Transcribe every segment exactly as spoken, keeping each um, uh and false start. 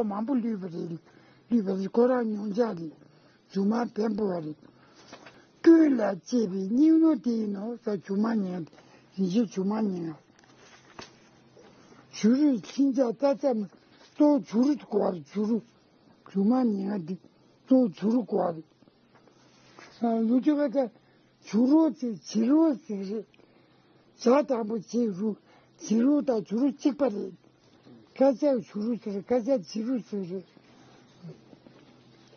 མང་པོ་ལུས་པ་རེད། ལུས་པ་རེད། ཁོ་རང་མྱོང་ཆ་རེད། སྒྱུ་མ་བེམ་པོ་བ་རེད། ཀུན་ལ་སྐྱེས་པའི་སྙིང་རླུང་དེ་ཡིན་ནོ་ཟེར། སྒྱུ་མ་ཉན། ཡིན་གཅིག་སྒྱུ་མ་ཉན་ང་། བྱུ་རུ་ལྷིང་འཇགས་རྩྭ་ཆབ་གཙོ་བོ་བྱུ་རུ་གོ་བ་རེད། བྱུ་རུ། སྒྱུ་མ་ཉན་ང་འདི་གཙོ་བོ་བྱུ་རུ་གོ་བ་རེད། ལུག་ཅུ་ཁ་ཚ་བྱུ་རུ་ཟེར་བྱི་རུ་ཟེར་རེད། བྱ་དང་པོ་བྱི་རུ། བྱི་རུ་དང་བྱུ་རུ་གཅིག་པ་རེད། ཁ་ཚ་བྱུ་རུ་ཟེར། ཁ་ཚ་བྱི་རུ་ཟེར་རེད།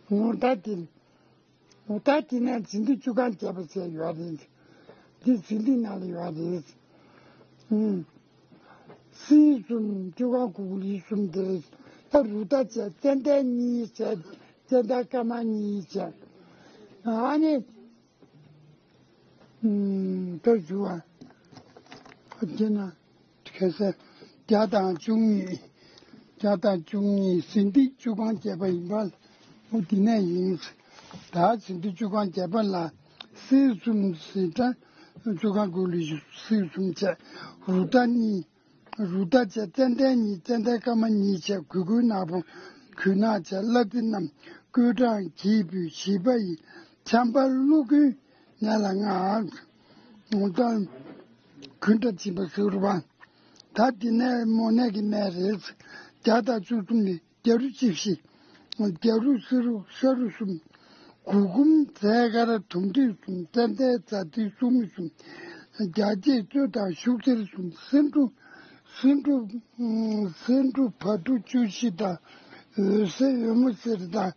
ངོ་ད་དེ། ངོ་ད་དེ་ན་ཟིན་བྲིས་བཅུ་གང་བརྒྱད་པ་ཟེར་ཡོད་རེད། འདི་ཟིན་བྲིས་ནང་ལ་ཡོད་རེད། ཨུམ། སྲིད་གསུམ་བཅུ་གང་གུ་གུ་ལི་གསུམ་དེ་རེད། ད་རུ་ད་བྱས་ཙན་དན་གཉིས་བྱས། ཙན་དན་སྐར་མ་གཉིས་བྱས། ཨ་ནི། ཨུམ། ད་བཞུ་བ། ཁྱེད་ན། ཁ་ས། བརྒྱ་དང་བཅུ་གཉིས། བརྒྱ་དང་བཅུ་གཉིས་ཟིན་བྲིས་བཅུ་གང་བརྒྱད་པ་ཡིན་པ། འོ་དེ་ནས་ཡིན། ད་ཟིན་བྲིས་བཅུ་གང་བརྒྱད་པ་ལ་སྲིད་གསུམ་ཟེར། ད་བཅུ་གང་གུ་གུ་ལི་སྲིད་གསུམ་བྱས། རུ་ད་གཉིས། རུ་ད་བྱས། ཙན་དན་གཉིས། ཙན་དན་སྐར་མ་གཉིས་བྱས། གུ་གུལ་ནག་པོ། གུལ་ནག་བྱས། གླ་རྩི་རྣམས་བསྐོལ། གྲང་གིས་བུས། བྱིས་པ་ཡི་ཆམ་པ་བླུག། གུལ་ནག་ལ་མངགས། འོ་ད་གུལ་འདྲ་བྱིས་པ་ཟེར་བ། ད་དེ་ནས་མོ་ནད་ཀྱི་སྨན་རེད། བརྒྱ་དང་བཅུ་གསུམ་ནི་རྒྱ་རུ་གཅིག་བཞི། རྒྱ་རུ་སེ་རུ་ཤ་རུ་གསུམ། གུར་གུམ་རྫས་དཀར་དུམ་དུས་གསུམ། ཙན་དན་ཛ་ཏི་སྲུ་མོ་གསུམ། རྒྱ་སྐྱེགས་གཙོད་དང་ཤུག་གསེར་གསུམ། སེ་འབྲུ། སེ་འབྲུ། སེ་འབྲུ་བ་ཕྲུག་བཅུ་བཞི་དང་། འོད་ཟེར་འོལ་མོ་གསེར་དང་།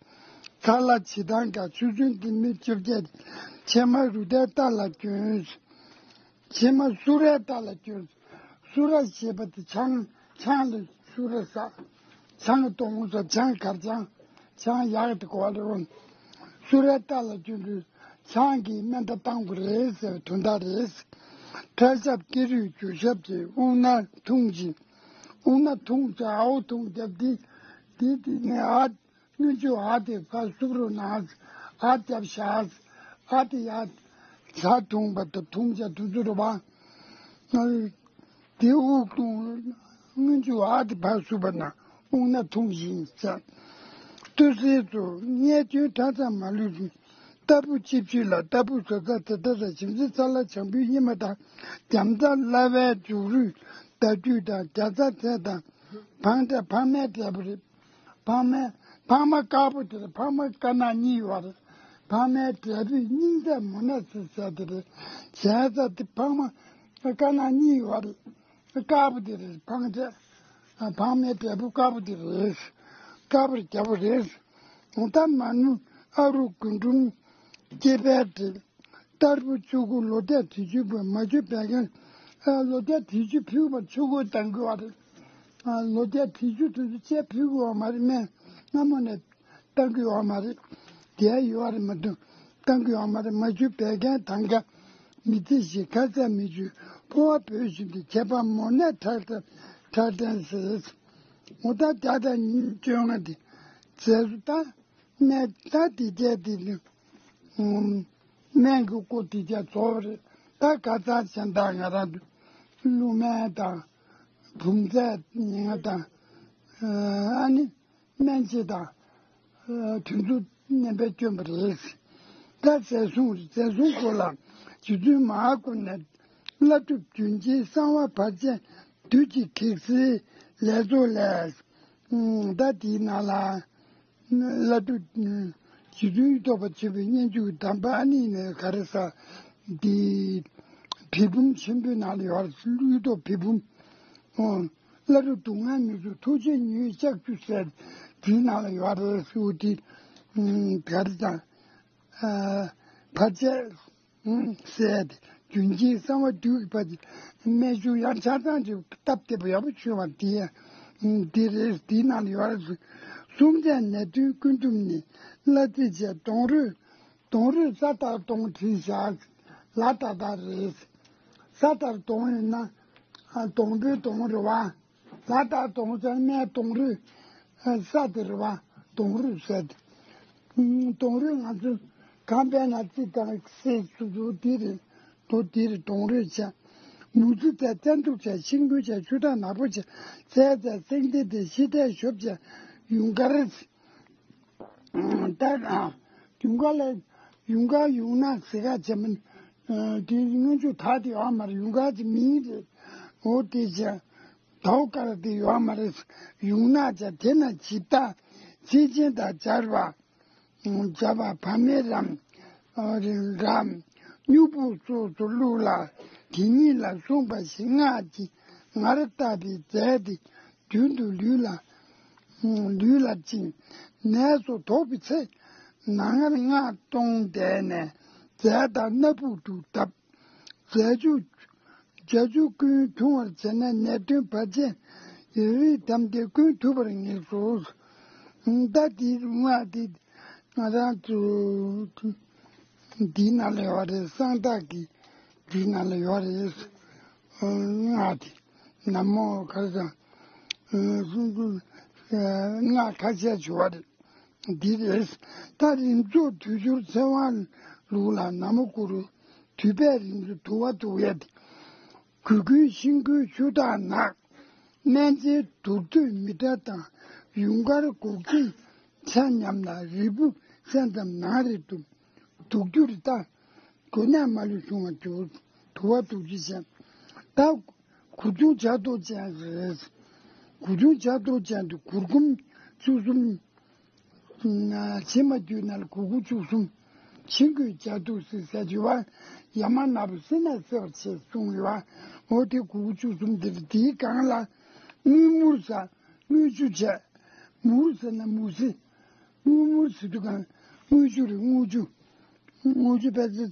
ཚ་ལ་བྱི་དང་། ག་ཆུ་ཆུན་འདི་མི་བཅོ་བརྒྱད། ཕྱེ་མ་རུ་དའི་རྟ་ལ་གྱོན། ཕྱེ་མ་སུ་རའི་རྟ་ལ་གྱོན། སུ་ར་ཞེས་པ་དེ་ཆང་། ཆང་ལ་སུ་ར་ཟ། ཆང་གཏོང་ཟ། ཆང་གར་ཆང་། ཆང་ཡག་དེ་གོ་བ་རེད། སུ་རའི་རྟ་ལ་གྱོན་དུས་ཆང་གིས་སྨན་ད་བཏང་དགོས་རེད་ཟེར་བའི་དོན་དག་རེད། ཁྲ་ཞབས་ཀེ་རུས་འགྱུར་ཞབས་ཀྱིས་དབུགས་ནག་འཐུང་བཞིན། དབུགས་ནག་འཐུང་བྱ་ཨའོ་འཐུང་རྒྱབ་དེ། དེ་དེ་ནས་ཨ། སྔོན་ཆད་ཨ་དེ་ཕར་སུབ་རོ་ན། ཨ་རྒྱབ་བཞག། ཨ་དེ་ཡ། ཇ་འཐུང་བ་དང་འཐུང་བྱ་དུས་ཚོད་རེད་བ། དེ་དབུགས་གཏོང་། སྔོན་ཆད་ཨ་དེ་ཕར་སུབ་པ་ན་དབུགས་ནག་འཐུང་བཞིན་བྱ། ལྟོས་ཟེར་ཚོ་ངས་སྐྱོན་གྲངས་ཙམ་མ་ལུས་ཀྱི། རྟ་ཕུ་ཅིབ་ཅིབ་ལ། རྟ་ཕུ་ཟོ་ཚ་དེ་ད་ས་བྱིམ་ཟི་ཚ་ལ་བྱང་བུའི་སྙེ་མ་དང་། རྒྱམ་ཚ་སླ་བའི་འཇུག་རུས་ད་རྒྱུད་དང་། རྒྱ་ཚ་ཚལ་དང་། བང་འབྲས་བག་མའི་འབྲས་བུ་རེད། བག་མའི། བག་མ་དཀར་པོ་དེ་ལ་བག་མ་དཀར་ནག་གཉིས་ཡོད་རེད། བག་མའི་འབྲས་བུས་སྙིང་ཚད་མོ་ནད་སེལ་ཟེར་དེ་རེད། བྱས་ཙང་དེ་བག་མ་དཀར་ནག་གཉིས་ཡོད་རེད། དཀར་པོ་དེ་རེད། བག་མ། བག་མའི་འབྲས་བུ་དཀར་པོ་དེ་རེད། དཀར་པོ་རྒྱལ་པོ་རེད། འོ་ད་མ་ནུ་ཨ་རུ་རྒུན་འབྲུམ་སྐྱེས་པའི་འབྲས། རྟ་ཕུ་ཆུ་ཁུ་ལོ་བརྒྱད་དྲི་ཆུ་བུ། མ་ཆུ་བད་ཀན། ཨ། ལོ་བརྒྱད་དྲི་ཆུ་ཕུལ་བ་ཆུ་ཁུ་བཏང་དགོས་བ་རེད། ཨ། ལོ་བརྒྱད་དྲི་ཆུ་དུས་ཚོད་བཅད་ཕུལ་དགོས་བ་མ་རེད། སྨན་སྔ་མོ་ནས་བཏང་དགོས་བ་མ་རེད། དེ་ཡོད་བ་རེད་མ་གཏོགས་བཏང་དགོས་བ་མ་རེད། མ་ཆུ་བད་ཀན་དང་ག་མི་ཚེ་ཞིག་ཁ་ཚ་མི་ཆུ་ཕོ་བ་བོད་བཞིན་དུ་ཁྱད་པར་མོ་ནད་ཁྲག་ཁྲག་ཁྲག་ལྡན་ཟེར། འོ་ད་བརྒྱ་དང་བཅོ་ལྔ་དེ་རྫས་སུ་ད། སྨན་ད་དེ་བྱས་དེ་ནི། སྨན་གྱི་སྐོར་དེ་བྱས་རྫོགས་པ་རེད། ད་ཁ་ཚ་གཞན་དག་ང་རང་ཀླུ་སྨན་དང་། བུམ་རྫས་ཉེན་དང་། ཨ་ནི་སྨན་དཔྱད་དང་། དུས་མཚུངས་སྨན་པས་བསྐྱོན་པ་རེད། ད་རྫས་སྲུང་རེད། རྫས་སྲུང་སྐོར་ལ་རྗེ་བཙུན་མ་ཧཱ་ཀུན་ནས་བླ་སྒྲུབ་རྒྱུན་གྱི་གསང་བ་བར་ཆད་བདུད་ཀྱི་གེགས་སེལ་ལས་ཚོགས་ལས། ད་དེའི་ནང་ལ། བླ་སྒྲུབ། རྗེ་བཙུན་གཡུ་ཐོག་པ་ཆེན་པོའི་སྙན་བརྒྱུད་གདམས་པ་ཨ་ནི་ནས་ག་རེ་ཟ། འདི། བི་བུམ་ཆེན་པོའི་ནང་ལ་ཡོད་རེད། གཡུ་ཐོག་བི་བུམ། ཨོ། བླ་སྒྲུབ་སྡུག་བསྔལ་མི་བཟོད་ཐུགས་རྗེའི་ཉི་འོད་ལྕགས་ཀྱུ་ཟེར། དེའི་ནང་ལ་ཡོད་རེད་ཟེར་དེ། ག་རེ་ཟ། བར་ཆད། ཟེར་ཏེ། རྒྱུན་གྱི་གསང་བ་བདུད་ཀྱི་བར་གྱི་སྨན་ཆུ་ཡང་ཆ་ཚང་ཅིག་སྟབས་བདེ་པོ་ཡག་པོ་བྱུང་བ་དེ། དེ་རེད། དེའི་ནང་ལ་ཡོད་རེད། སུམ་བརྒྱ་ནད་གདོན་ཀུན་འཐུམ་ནི། གླ་རྩི་བྱས་དོང་རུས། དོང་རུས་ས་ལྟར་དོང་བྲིས་བཞག་ལ་ཏག་ཏག་རེད། ས་ལྟར་དོང་ཡིན་ན། དོང་པོའི་དོང་རེད་བ། ལ་དྭགས་དོང་ཟེར་སྨད་དོང་རུས། ས་དེ་རེད་བ། དོང་རུས་ཟེར་ཏེ། དོང་རུས་ང་ཚོ་གང་པའི་ན་རྩི་དང་སེ་སུ་སུ་དེ་རེད། དོ་དེ་རེད། དོང་རུས་བྱས། མུ་ཚི་བཙས་བཙན་དུག་བྱས། ཤིང་ཕུད་བྱས། ཆུ་དྭངས་ནག་པོ་བྱས། བཙས་བཙས་སེང་ལྡེང་དེ་ཤི་ཐལ་ཞོབ་བྱས། ཡུངས་ཀར། ད་ཡུངས་ཀར་ལ་ཡུངས་ཀར་ཡུངས་ནག་ཟེར་ཁ་བྱེད་མིན། དེ་སྔོན་ཆད་དར་དེ་ཡོད་མ་རེད། ཡུངས་ཀར་གྱི་མིང་རེད། འོ་དེ་བྱས། དའོ་ཀར་དེ་ཡོད་མ་རེད། ཡུངས་ནག་བྱས། དེ་ན་ཇི་ལྟ་ཚིལ་ཆེན་དང་སྦྱར་བ། སྦྱར་བ་བ་མེ་རམ། རམ། སྨྱུ་གུ་སོགས་སུ་བླུགས་ལ། དེ་ཉིད་ལ་གསུངས་པ་བཞིན་སྔགས་ཀྱི་ངར་བཏབ་པའི་རྫས་དེ་རྒྱུན་དུ་ལུས་ལ། ལུས་ལ་བཅིངས། ནད་སོགས་དོགས་པའི་ཚེ། ནང་ངར་སྔགས་གཏོང་བསྡད་ནས་རྫས་དང་སྣ་བུག་ཏུ་བཏབ། རྫས་འཇུག་རྫས་འཇུག་ཀུན་འཐུང་བར་བྱས་ན་ནད་གདོན་བར་ཆད་ཡོད་རིགས་ཐམས་ཅད་ཀུན་ཐུབ་པར་ངེས་སོ། ད་དེ་སྔགས་དེ་ང་རང་ཚོ་འདི་ནང་ལ་ཡོད་རེད། གསང་བདག་གི་འདི་ནང་ལ་ཡོད་རེད། སྔགས་དེ་ན་མོ་ག་རེ་དང་། སྔགས་ཁ་ཤས་ཡོད་རེད། འདི་རེད། ད་རིམས་ཚོགས་དུས་སྦྱོར་ཚེ་དབང་ལུགས་ལ་ན་མོ་གུ་རུ། དུས་པས་རིམས་ཚོགས་དུ་བ་དུ་ཡ་དེ། གུ་གུལ་ཤིང་ཀུན་ཆུ་དྭགས་ནག་སྨན་ཆེན་དུར་ཁྲོད་མི་ཏྲ་དང་། ཡུངས་ཀར་འགོག་བྱེད་ཆ་མཉམ་ལ། རིལ་བུ་སེན་ཙམ་ནང་རེ་བཏུམ། དུག་འགྱུར་ལྟ། གོས་ནག་མ་ལུས་བྱུང་བ་འགྱུར། དུ་བ་དུག་ཅི་ཅན། ད་གུར་ཆུང་བྱ་དོ་ཅན་རེད། གུར་ཆུང་བྱ་དོ་ཅན་དུ་གུར་གུམ་བཅུ་གསུམ། ཕྱི་མ་རྒྱུད་ནང་ལ་གུ་གུ་བཅུ་གསུམ། ཕྱི་གོས་བྱ་དུག་སེལ་ཟེར་གྱི་བ། ཡ་མ་ན་བུ་སེར་སྣ་སེལ་བར་བྱེད་གསུངས་ཡོད་བ། འོ་དེ་གུ་གུ་བཅུ་གསུམ་དེ་རེད། དེའི་སྒང་ལ་དངུལ་མུར་ཟ། དངུལ་ཆུ་བྱས། མུར་ཟེར་ན་མུ་ཟི། དངུལ་མུར་ཟེར་དུས་གང་དངུལ་ཆུ་རེད། དངུལ་ཆུ། དངུལ་ཆུ་ཕལ་ཆེར་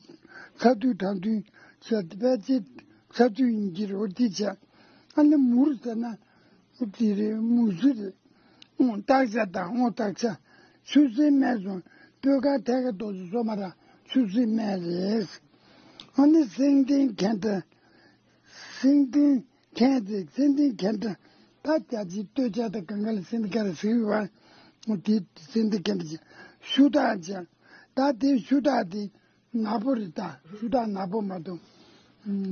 ཚ་དུས་གྲང་དུས་བྱས། ཕལ་ཆེར་ཚ་དུས་ཡིན་གྱི་རེད། འོ་དེ་བྱས། ཨ་ནི་མུར་ཟེར་ན་འོ་དེ་རེད། མུ་ཟི་རེད། སྔོ་སྟག་ཆ་དང་སྔོ་སྟག་ཆ། ཆུ་སེར་སྨན་སོང་སྤོས་དཀར་ཐད་ཀ་ཏོག་ཙམ་སོ་མ་ར་ཆུ་སེར་སྨན་རེད། ཨ་ནི་སེང་ལྡེང་གན་ཏྲ། སེང་ལྡེང་གན་ཏྲ། སེང་ལྡེང་གན་ཏྲ། ད་རྒྱ་ཆེའི་སྟོད་ཆ་དང་གང་ག་ལ་སེང་ལྡེང་གན་ཏྲ་ཟེར་བ། དེ་སེང་ལྡེང་གན་ཏྲ་ཅན། ཤུ་དག་ཅན། ད་དེ་ཤུ་དག་དེ་ནག་པོ་རེད། ད་ཤུ་དག་ནག་པོ་མ་གཏོགས་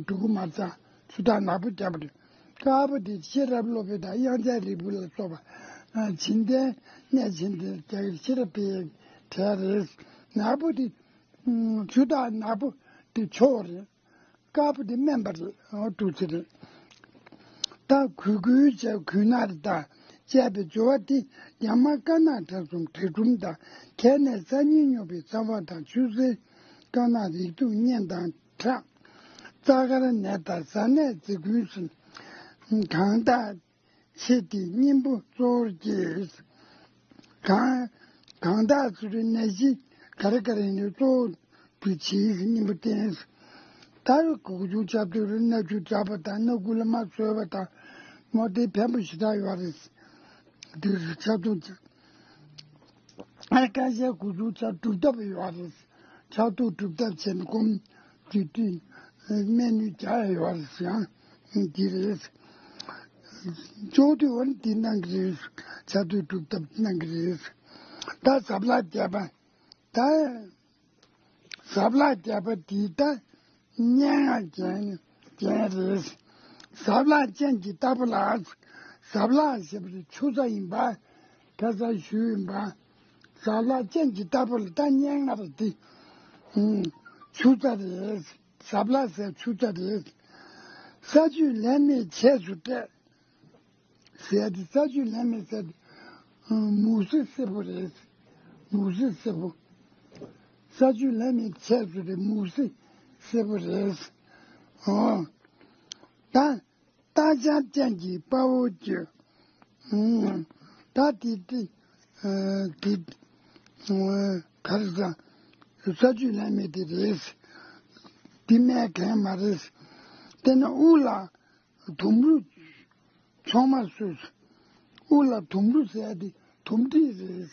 འབྲུ་གུ་མ་རྩ། ཤུ་དག་ནག་པོ་རྒྱག་པ་རེད། དཀར་པོ་དེ་ཤེས་རབ་སློབ་དཔོན་དང་དབྱངས་ཅན་རིལ་བུ་ལ་སོགས་པ། བྱིན་ལྡན་གནས་བྱིན་ལྡན་རྒྱ་གར་ཤེས་རབ་དཔལ་གྲལ་རེད། ནག་པོ་དེ་ཤུ་དག་ནག་པོ་དེ་ཆོས་རེད། དཀར་པོ་དེ་སྨན་པ་རེད། འོ་དྲུག་ཅི་རེད། ད་གུ་གུལ་བྱས་གུལ་ནག་དང་བཅས་པའི་སྦྱོར་བ་དེ་ཡ་མ་དཀར་ནག་ཁྲག་གསུམ་དྲི་གྲུམ་དང་། གལ་ནས་སང་ཉིན་སྨྱུག་པའི་ཚ་བ་དང་། ཆུ་སེར་དཀར་ནག་རེག་དུག་གཉན་དང་ཁྲག་རྩ་དཀར་ནད་དང་གཟའ་ནད་རྫི་ཀུན་ཟིན། གང་དག་ཆེ་དེ་གཉེན་པོ་གཙོ་བོར་སྐྱེས། གང་གང་དག་ཚུལ་ནད་གཞི་ག་རེ་ག་རེ་ནི་གཙོ་བོ་དེ་བྱེད་གཉེན་པོ་བསྟེན། ད་རུ་གུ་གུ་ཆུ་ཆབ་ཏུ་རུ་སྣ་ཆུ་འཇག་པ་དང་སྣ་ཁུག་ལ་མ་བཟོས་པ་དང་མོ་དེ་ཕན་པོ་ཞེ་དྲག་ཡོད་རེད། དེ་རུ་ཆབ་ཏུ་ཨ་ཁ་ཤས་གུ་གུ་ཆབ་གྲུབ་ཐབས་ཡོད་རེད། ཕྱག་ཐུག་སྒྲུབ་ཐབས་བྱེད་སྒོམ་དུས་དུས་སྨན་ནུས་བྱ་ཡ་ཡོད་རེད་ཟེར་ཡང་འདི་རེད། ཇོ་དུས་འོན་འདི་གནང་གི་རེད། ཕྱག་ཐུག་སྒྲུབ་ཐབས་གནང་གི་རེད། ད་ཟབ་ལྷག་བརྒྱད་པ། ད་ཟབ་ལྷག་བརྒྱད་པ་འདི་ད་སྙན་ངག་རྒྱན་རྒྱན་རེད། ཟབ་ལྷག་ཅན་གྱི་ལྟ་བུ་ལ། ཟབ་ལྷག་ཞེས་པ་ཆུ་ཚ་ཡིན་པ། ཁ་སང་ཞུས་ཡིན་པ། ཟབ་ལྷག་ཅན་གྱི་ལྟ་བུ་ལ་ད་སྙན་ངག་པ་འདི། ཆུ་ཚ་རེད། ཟབ་ལྷག་ཟེར་ཆུ་ཚ་རེད། ས་བཅུད་ལན་མེད་བྱས་སུ་སྤྲད། ཟེར་ཏེ་ས་བཅུད་ལན་མེད་ཟེར་ཏེ། མུ་ཟི་སེར་པོ་རེད། མུ་ཟི་སེར་པོ། ས་བཅུད་ལན་མེད་བྱས་སུ་སྤྲད། མུ་ཟི་སེར་པོ་རེད། ཨོ། ད། རྟ་ལྕག་ཅན་གྱི་དཔའ་བོ་ཁྱོད། ད་དེ་དེ་དེ་ག་རེ་ཟ། ས་བཅུད་ལན་མེད་དེ་རེད། དེ་སྨན་གང་མ་རེད། དེ་ནས་དབུ་ལ་དུམ་བུ་ཆུང་མ་བཟོས། དབུ་ལ་དུམ་བུ་ཟེར་དེ་དུམ་སྒྲིག་རེད།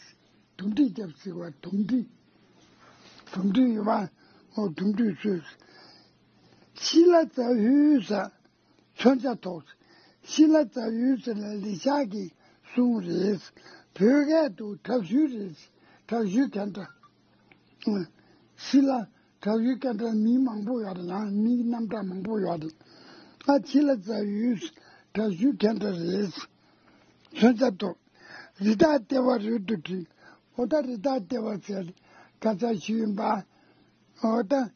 དུམ་སྒྲིག་རྒྱབ་ཟེར་བ་དུམ་སྒྲིག་དུམ་སྒྲིག་ཡོད་པ། འོ་དུམ་སྒྲིག་བཟོས། ཤི་ལ་ཙ་ཧུའི་ཟ། མཚོན་ཆ་ཐོགས། ཤི་ལ་ཙ་ཡུལ་ཟེར་ལ་ལི་ཤག་གི་གསུང་རེད། བོད་སྐད་དུ་དྲག་ཤུལ་རེད། དྲག་ཤུལ་གན་ཏྲ། ཤི་ལ་དྲག་ཤུལ་གན་ཏྲ་མི་མང་པོ་ཡོད་རེད། ཡང་མི་རྣམ་གྲངས་མང་པོ་ཡོད་རེད། ཨ་ཤི་ལ་ཙ་ཡུལ་དྲག་ཤུལ་གན་ཏྲ་རེད། མཚོན་ཆ་ཐོགས། རི་དྭགས་ལྟེ་བ་རུལ་དུ་བྲིས། འོ་ད་རི་དྭགས་ལྟེ་བ་ཟེར་ག་ཚ་ཞུས་ཡིན་པ། འོ་ད།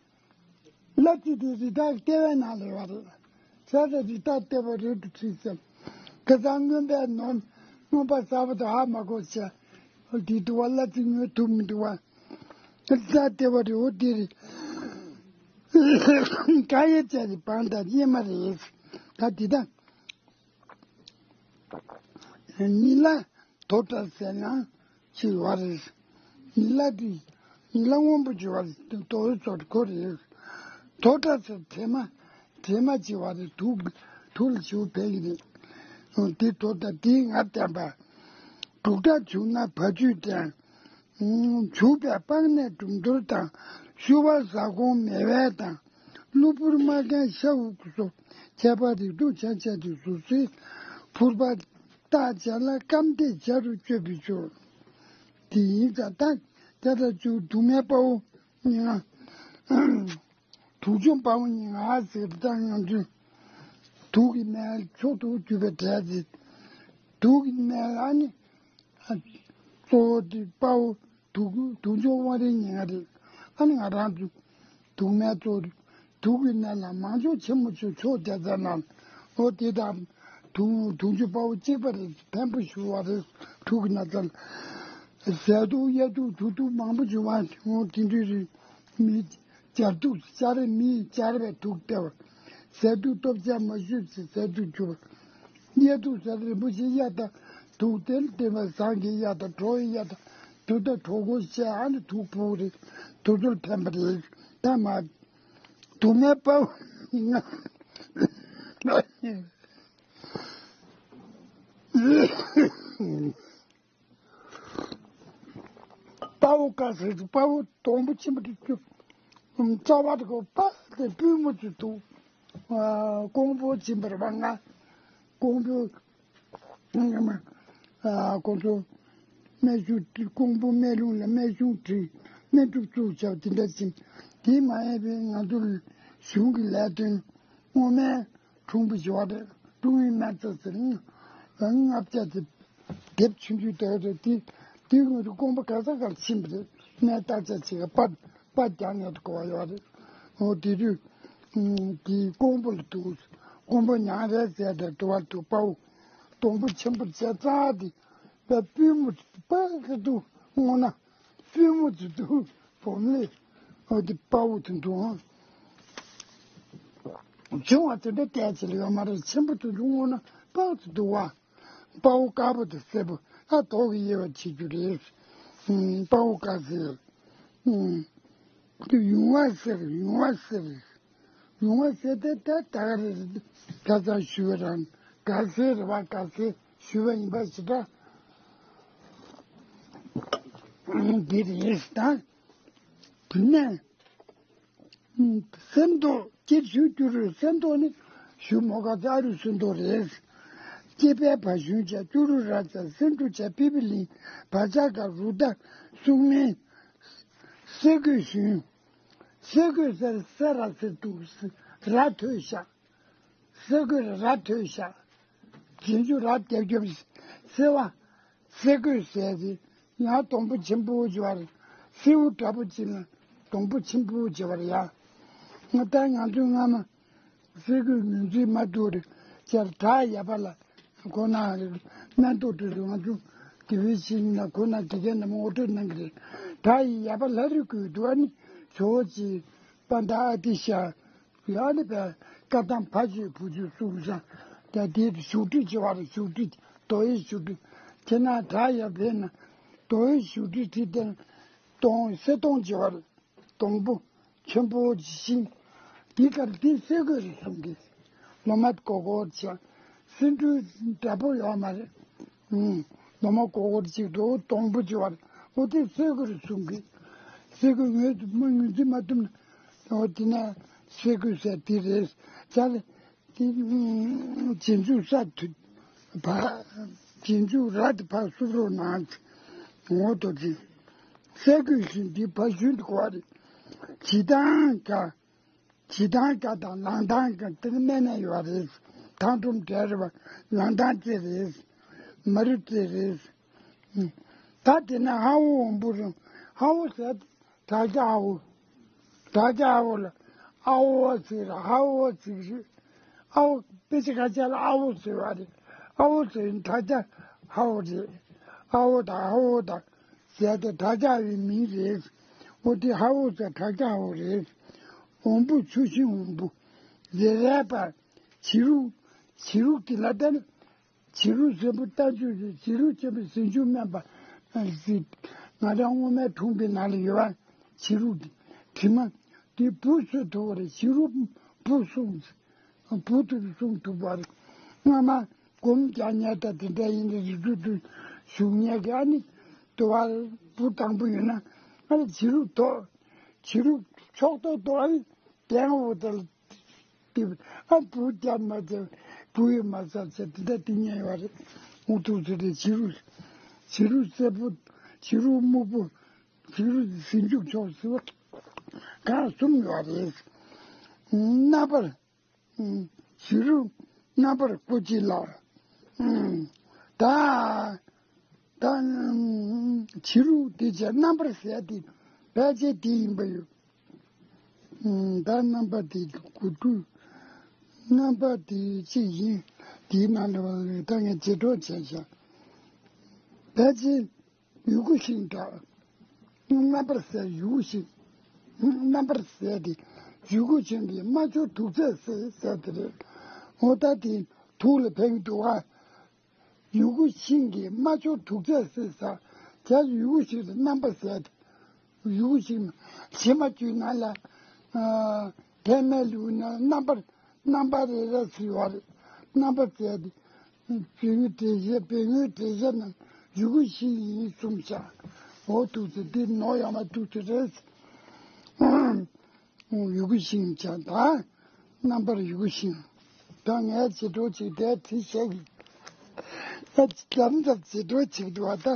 གླ་རྩི་དེ་རི་དྭགས་ལྟེ་བའི་ནང་ལ་ཡོད་རེད། ས་དེ་རི་དྭགས་ལྟེ་བ་རུལ་དུ་བྲིས་ཟེར། ཁ་སང་རྔོན་པས་ནོར་རྔོན་པ་གསར་པ་དང་ཧ་མ་གོ་བྱས། འདི་འདུག་བ། གླ་རྩི་ཉོ་ཐུབ་མི་འདུག་བ། རི་དྭགས་ལྟེ་བ་རེད། འོ་དེ་རེད། དགྲ་ཡི་བྱ་རི་བང་དང་གཡེར་མ་རེད། ད་འདི་དང་། ཉི་ལ་དོ་བྲ་ཟེར་ན་ཅི་བ་རེད། ཉི་ལ་དེ་ཉི་ལ་སྔོན་པོ་ཅི་བ་རེད། དོ་བའི་ཚོགས་ཁོ་རེད། དོ་བྲ་ཟེར་དྲེད་མ་དྲེད་མ་ཅི་བ་རེད། དུག་དུག་ལ་ཅི་བ་བས་ཀྱི་རེད། དེ་དོ་བྲ་དེའི་ངར་བསྟན་པ། འབྲུག་སྒྲ་བྱུང་ན་བ་ཕྱུགས་བསྟན། བྱུག་པའི་པང་ནས་འབྲུམ་གཏོར་དང་། ཤུ་བ་ཟ་ཀོང་མེ་བལ་དང་། གློ་བུར་རྨ་རྒན་ཤ་འུག་སོགས་ཁྱད་པར་རིགས་དྲུག་ཆ་ཆ་དེ་སོ་སོའི་ཕུར་པ་བཏགས་བྱ་ལ་སྐམ་དེ་བྱ་རུ་སྤྱོད་པའི་ཆོས། དེ་ཡིན་ཙང་ད་དེ་ལྟར་བཅུ་དུག་སྨན་དཔའ་བོ་ཉི་ང་། དུག་མཆོག་དཔའ་བོ་ཉི་ང་ཟེར་ད་ང་ཚོས་དུག་གི་སྨན་མཆོག་ཏུ་གྱུར་པའི་གྲས་ཅིག་དུག་གི་སྨན་ལ་ནི། གཙོ་བོ་དེ་དཔའ་བོ་དུག་དུག་མཆོག་དབང་རིགས་ཉི་ང་རེད། ཨ་ནི་ང་རང་ཚོ་དུག་སྨན་གཙོ་བོ་དུག་གི་ནད་ལ་མང་ཚོགས་ཆེན་མོ་ཚོས་ཕྱོགས་དེ་ཚ་ན། འོ་དེ་དང་དུག་དུག་མཆོག་དཔའ་བོ་གཅིག་པ་རེད། ཕན་པོ་ཞུ་བ་རེད། དུག་གི་ན་ཚ་ལ་ཟས་དུག་གཡའ་དུག་དུག་དུག་མང་པོ་བྱུང་བ། འོ་དེ་འདྲ་རེད། མི་སྦྱར་དུག་སྦྱར་རེ་མི་སྦྱར་བའི་དུག་སྟེར་བ། ཟས་དུག་ལྟོ་ཆས་མ་ཞུས་ཚེ་ཟས་དུག་གྱུར་པ། གཡའ་དུག་ཟེར་རིན་པོ་ཆེའི་གཡའ་དང་དུག་དེ་ལ་བརྟེན་པ་ཟངས་ཀྱི་གཡའ་དང་གྲོ་ཡི་གཡའ་དང་དུག་དང་གྲོ་གོ་བཤད་ཨ་ནི་དུག་ཕོག་རེད། དུག་ཚོར་ཕན་པ་རེད། ད་མ་དུག་མེད་པ། དཔའ་བོ་དཀར་ཟེར་དུས་དཔའ་བོ་སྡོང་པོ་ཆེན་པོ་དེ་ཚོ། རྩ་བ་དེ་གོ་པ་དེ་པུས་མོ་ཚོ་འདུག་ཀོང་པོ་ཆེན་པོར་བ་ང་ཀོང་པོ་ང་མ་ཀོང་ཚོ་སྨན་གཞུང་ཀོང་པོ་སྨན་ལུང་ལ་སྨན་གཞུང་བྲིས། སྨན་སྒྲུབ་བཙུགས་བྱ་དེ་འདྲ་ཅིག་དེ་མ་ཡིན་པའི་ང་ཚོ་གཞུང་གི་ལས་དོན་སྔོན་མའི། ཁྲུང་པོ་ཞི་བ་རེད། ཀྲུང་ཡིན་སྨན་རྩ་ཟེར་ནི། ལྔ་བརྒྱ་དེ་དེབ་ཆུང་ཆུང་དེ་རེད། དེ་དེའི་སྔོན་དུ་ཀོང་པོ་ག་ས་གར་ཕྱིན་པ་རེད། སྨན་བརྟག་དཔྱད་བྱེད་ག་པར་པར་རྒྱག་ནས་དུ་གོ་བ་ཡོད་རེད། འོ་དེ་དུས་དེ་ཀོང་པོ་ལ་འདུག་ཀོང་པོ་ཉང་རལ་ཟེར་དེ་དུ་བ་དུ་དཔའ་བོ་སྡོང་པོ་ཆེན་པོ་བྱས་ཙང་དེ་པའི་པུས་མོ་པར་དུ་སྔོ་ན། པུས་མོ་དེ་དུ་བོམ་ལས་འོ་དེ་དཔའ་བོ་དེ་འདུག་ཨང་། བྱུང་བ་དེ་འདྲ་བལྟས་ཅི་ལ་ཡོད་མ་རེད། ཆེན་པོ་དེ་འདུག་སྔོ་ན་དཔའ་བོ་དེ་འདུག་བ། དཔའ་བོ་དཀར་པོ་དེ་སེར་པོ་ཨ་ཏོག་གི་དབྱེ་བ་ཕྱེ་རྒྱུ་རེད། ཨུམ། དཔའ་བོ་དཀར་སེར། ཨུམ། དེ་ཡུང་བ་སེར་ཡུང་བ་སེར། ཡུང་བ་སེར་དེ་ད་ད་ག་རེ་རེད། ཁ་སང་ཞུ་བ་རང་དཀར་སེར་རེད་བ། དཀར་སེར་ཞུ་བ་ཡིན་པ་ཞིག་ད། འདི་རེད་ད། དེ་ནས་སེམས་རྟོགས་སྐྱེ་ཞུ་སྐྱུ་རུ་སེམས་རྟོགས་ནི་ཞུ་མོ་ག་ཙ་རུ་སེམས་རྟོགས་རེད། སྐྱེ་བའི་བ་ཞུན་བྱ་སྐྱུ་རུ་ར་བྱ་སེམས་འཁྲུ་བྱ་པི་པི་ལིང་བ་ཅག་ག་རུ་ད་གསུང་མིན་སེ་གོས་ཞུན། སེ་གོས་ཟེར་སེ་ར་ཟེར་དུ་ར་ཐོས་ཤག་སེ་གོས་ར་ཐོས་ཤག་རྗེས་འཇུག་ར་རྒྱབ་རྒྱབ་སེ་བ། སེ་གོས་ཟེར་ཏེ་ཡང་སྡོང་པོ་ཆེན་པོ་ཅིག་བར་སེའུ་འདྲ་པོ་ཅིག་ལ་སྡོང་པོ་ཆེན་པོ་ཅིག་བར་ཡ། ང་ད་ང་ཚོའི་སྔ་མ་སེ་གོས་ངོས་འཛིན་མ་ཐུབ་རེད་ཅེས་གྲགས་ཡ་པ་ལ་གོ་ན་རེད། སྨན་ཐོག་དུས་སུ་ང་ཚོ་དགེ་བའི་བཤེས་གཉེན་ལ་གོ་ན་དགེ་རྒན་རྣམས་ངོ་སྤྲོད་གནང་གི་རེད། གྲགས་ཡ་པ་ལ་རེ་དགོས་འདུག་ཨ་ནི་ཇོ་བོ་ཅིག་པ་འདྲ་ཨ་ཏི་ཤ། ཡང་ནི་པའི་བཀའ་གདམས་ཕ་ཆོས་བུ་ཆོས་གསུངས་ས། ད་དེ་བཞུགས་ཁྲི་བྱེ་བ་རེད། བཞུགས་ཁྲི་རྡོ་ཡི་བཞུགས་ཁྲི། ཁྱེད་རང་གྲགས་ཡ་བས་ན་རྡོ་ཡི་བཞུགས་ཁྲི་ཁྲི་སྟེང་སྟོང་སེ་སྟོང་བྱེ་བ་རེད། སྡོང་པོ་ཆེན་པོ་ཤིང་། དེ་གར་དེ་སེ་གོས་རེད་གསུང་གི། ལོ་མ་ཀོ་ཀོ་ཆ། སེ་འབྲུ་འདྲ་པོ་ཡོད་མ་རེད། ཨུམ། ལོ་མ་ཀོ་ཀོ་ཅིག་འགྲོ་སྡོང་པོ་ཅིག་བར་འོ་དེ་སེ་གོས་རེད་གསུང་གི། སེ་གོས་ངོས་མ་ངོས་འཛིན་མ་ཐུབ་ན་འོ་དེ་ན་སེ་གོས་ཟེར་དེ་རེད་ཅ་ལེ། དེ་རྗེས་འཇུག་ས་དུ་བ། རྗེས་འཇུག་ར་དེ་ཕར་སུབ་རོགས་གནང་། ངོ་ཏོ་དེ་སེ་གོས་བཞིན་དེ་བ་བཞིན་དུ་གོ་བ་རེད། ཇི་ལྟར་ག་ཇི་ལྟར་ག་དང་ལང་ལྟར་ག་དེ་ནི་སྨན་ནས་ཡོད་རེད། ཐང་ཀྲུམ་འབྲས་རེད་བ། ལང་ལྟར་རྩེ་རེད། མ་རུ་རྩེ་རེད། ད་དེ་ན་ཧ་བོ་འོམ་བུ་རུ་ཧ་བོ་ཟེར་དྲག་ཆ་ཧ་བོ། དྲག་ཆ་ཧ་བོ་ལ་ཨ་བོ་ཟེར་ཧ་བོ་ཟེར་རེད། ཨ་བོ་དཔེ་ཆ་ཁ་ཆ་ལ་ཨ་བོ་ཟེར་བ་རེད། ཨ་བོ་ཟེར་དྲག་ཆ་ཧ་བོ་རེད། ཨ་བོ་དང་ཧ་བོ་དང་ཟེར་ཏེ་དྲག་ཆ་བའི་མིང་རེད། འོ་དེ་ཧ་བོ་ཟེར་དྲག་ཆ་ཧ་བོ་རེད། འོམ་བུ་ཆུ་ཤིང་འོམ་བུ་ཟེར་རས་པ། བྱི་རུ། བྱི་རུ་དེ་ལ་བལྟས་ན། བྱི་རུ་ཆེན་པོ་རྟ་མཆོག་གི་བྱི་རུ་ཆེན་པོ་ཟིང་ཆུ་སྨན་པ་ཟིག་ང་རང་སྔོན་མའི་འཁྲུངས་པའི་ནང་ལ་ཡོད་པ། བྱི་རུ་དེ་དྲི་མ་དེ་བུ་གསོ་ཐུབ་པ་རེད། བྱི་རུ་བུ་གསུམ་བུ་དེ་གསུམ་ཐུབ་པ་རེད། སྔ་མ་སྒོམ་རྒྱག་མཁན་ད་དེ་འདྲ་ཡིན་ན་རི་ཁྲོད་དུ་བཞུགས་མཁན་གྱི་ཨ་ནི་དུ་བ་བུ་དང་པོ་ཡོད་ན་ཨ་ནི་བྱི་རུ་ཐོག་བྱི་རུ་ཕྱོགས་ཐོག་ཏུ་ཨ་ནི་གདན་འོག་ཏུ། དེ་ཨ་བུ་རྒྱབ་མ་བྱས་བུ་ཡིས་མ་ཟ་བྱས་དེ་འདྲ་དེ་ཉན་ཡོད་རེད། འུ་ཐུག་ཚོད་དེ་བྱི་རུ། བྱི་རུ་སེར་པོ། བྱི་རུ་སྨུག་པོ། བྱི་རུ་ཟིང་འཇུག་ཕྱོགས་ཟེར་བ་གང་གསུམ་ཡོད་རེད། རྣམ་པར། བྱི་རུ་རྣམ་པར་བཀོད་ཅིག་ལ། ད། ད། བྱི་རུ་དེ་བྱས་རྣམ་པར་ཟད་དེ་ཕལ་ཆེར་དེ་ཡིན་པ་ཡོད། ད་རྣམ་པ་དེ་དགུ་ཐུག་རྣམ་པ་དེ་གཅིག་ཡིན། དེའི་ནང་ལ་ད་ངས་བྱེ་བྲག་བྱས་བཞག་ཕལ་ཆེར་ཡུ་གུ་ཤིང་འདྲ། རྣམ་པར་ཟད་ཡུ་གུ་ཤིང་། རྣམ་པར་ཟད་དེ་ཡུ་གུ་ཤིང་གི་རྨ་ཆུ་དུག་ཚད་ཟེར་ཟེར་དེ་རེད། འོ་ད་དེ་དུག་ལ་ཕན་གྱི་འདུག་ཨ། ཡུ་གུ་ཤིང་གི་རྨ་ཆུ་དུག་ཚད་ཟེར་ས། དེ་ཡུ་གུ་ཤིང་རྣམ་པར་ཟད། ཡུ་གུ་ཤིང་ཕྱེ་མ་བཅུའི་ནང་ལ། ཨ། ཐལ་མོ་ལུག་ན་རྣམ་པར་རྣམ་པ་རེ་རེ་ཟེར་བ་རེད། རྣམ་པར་ཟད་དེ། བེ་སྔོན་བྲེ་ཤ་བེ་སྔོན་བྲེ་ཤ་ན་ཡུ་གུ་ཤིང་ཡིན་གསུངས་ཤག་འོ་དུག་ཚད་འདི་ནོར་ཡོད་མ་དུག་ཚད་རེད། ཡུ་གུ་ཤིང་བྱ་དང་། རྣམ་པར་ཡུ་གུ་ཤིང་། ད་ངས་བྱེ་བྲག་ཅིག་དེ་བྲིས་བཞག་གི། ད་ལམ་ཙམ་བྱེ་བྲག་ཅིག་འདུག་བ་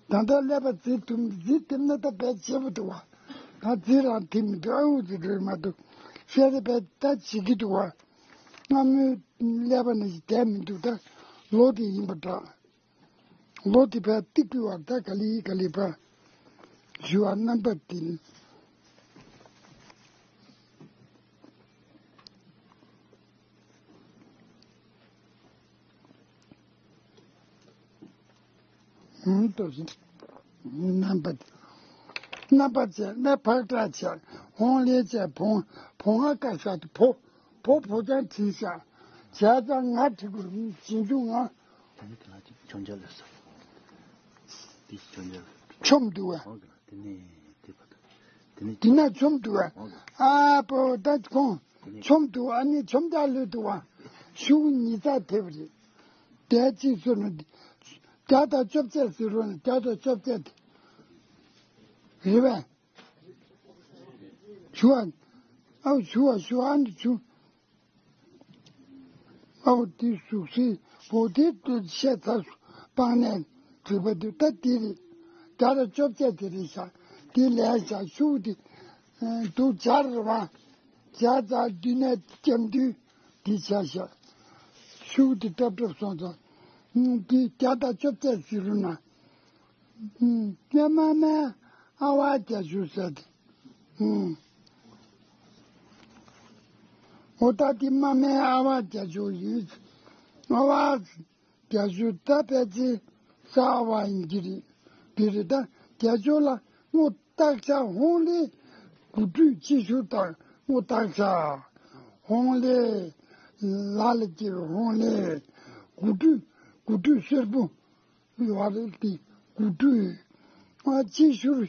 ད། ད་ལྟ་ཀླད་པ་རྫི་ཐུབ་རྫི་ཐུབ་ན་ད་བས་བྱེད་པོ་འདུག་བ། ད་རྫི་རང་ཐིམ་མི་འདུག་ཨ་འུ་ཚོ་འགྲོ་མ་འདུག་ཤེས་རེ་བས་ད་བྱེད་ཀྱི་འདུག་བ། སྔ་མོའི་ཀླད་པ་ནས་བསྡད་མི་འདུག་ད་ལོ་དེ་ཡིན་པ་འདྲ། ལོ་དེ་བས་ཏིག་ཏིག་བར་ད་ག་ལི་ག་ལི་བ། ཞུ་བ་རྣམ་པ་དེ་ནི། ཧུམ་ཏོ་བཞིན། རྣམ་པ། རྣམ་པ་བྱས་ན་ཕག་སྐྲ་བྱས། ཧོང་ལེ་བྱས་བོང་། བོང་ང་དཀར་ཤ་དེ་ཕོ། ཕོ་ཕོ་ཅང་བྲིས་ཤག་བྱས་ཙང་ང་བྲིས་དགོས་རུང་ཞིབ་འཇུག་ང་། དེ་ནི་དེ་ལ་ཅིག་མཆོང་རྒྱ་ལས་སོ། འདི་མཆོང་རྒྱ་ལས། ཆོམ་འདུག་བ། འོ་གི་ལ་དེ་ནི་དེ་བར་དུ། དེ་ནི་དེ་ན་ཆོམ་འདུག་བ། འོ་གི་ལ། ཨ་པོ་ད་ཁོང་། ཆོམ་འདུག་ཨ་ནི་ཆོམ་རྒྱ་ལོས་འདུག་བ། ཤུགས་ཉིས་རྩ་ཐེབས་རེད། དེ་ཅིག་སོ་ན། བརྒྱ་དང་བཅོ་བརྒྱད་ཟེར་རོ་ན་བརྒྱ་དང་བཅོ་བརྒྱད་དེ། རེད་བས། ཞུ་བ། ཨའུ་ཞུ་བ་ཞུ་བ་འདི་ཞུ། ཨའུ་དེ་ཟུག་སི་བོ་དེ་དུ་བཤད་ཚར་སོང་། སྤང་ནས་གྲུབ་པ་དུ་ད་དེ་རེད། བརྒྱ་དང་བཅོ་བརྒྱད་དེ་རེད་ཤག་དེ་ལས་ཤག་ཤུ་དེ་དུ་སྦྱར་རེད་བ། སྦྱར་ཚར་དུས་ནས་སྐྱབས་དུས་དེ་བྱ་ཤག་ཤུ་དེ་ཏབ་ཏབ་སོང་ཙང་། དེ་བརྒྱ་དང་བཅོ་བརྒྱད་ཟེར་རུ་ན། ཨུམ། ཀྱེ་མ་མའི་ཨ་ཝ་རྒྱ་ཤུ་ཟེར་ཏེ། ཨུམ། འོ་ད་དེ་མ་མའི་ཨ་ཝ་རྒྱ་ཤུ་ཡིན། ཨ་ཝ་རྒྱ་ཤུ་ད་ཕལ་ཆེར་ས་ཨ་ཝ་ཡིན་གྱི་རེད། དེ་རེད་ད་རྒྱ་ཤུ་ལ་སྔོ་སྟག་ཤ་ཧོང་ལེ་དགུ་ཁྲུས་ཅི་ཤུ་དང་སྔོ་སྟག་ཤ་ཧོང་ལེ་ལ་ལ་སྐྱེ་བའི་ཧོང་ལེ་དགུ་ཁྲུས་དགུ་ཁྲུས་སེར་པོ། ཡོད་རེད་དེ་དགུ་ཁྲུས། ཨ་ཅི་ཞུ་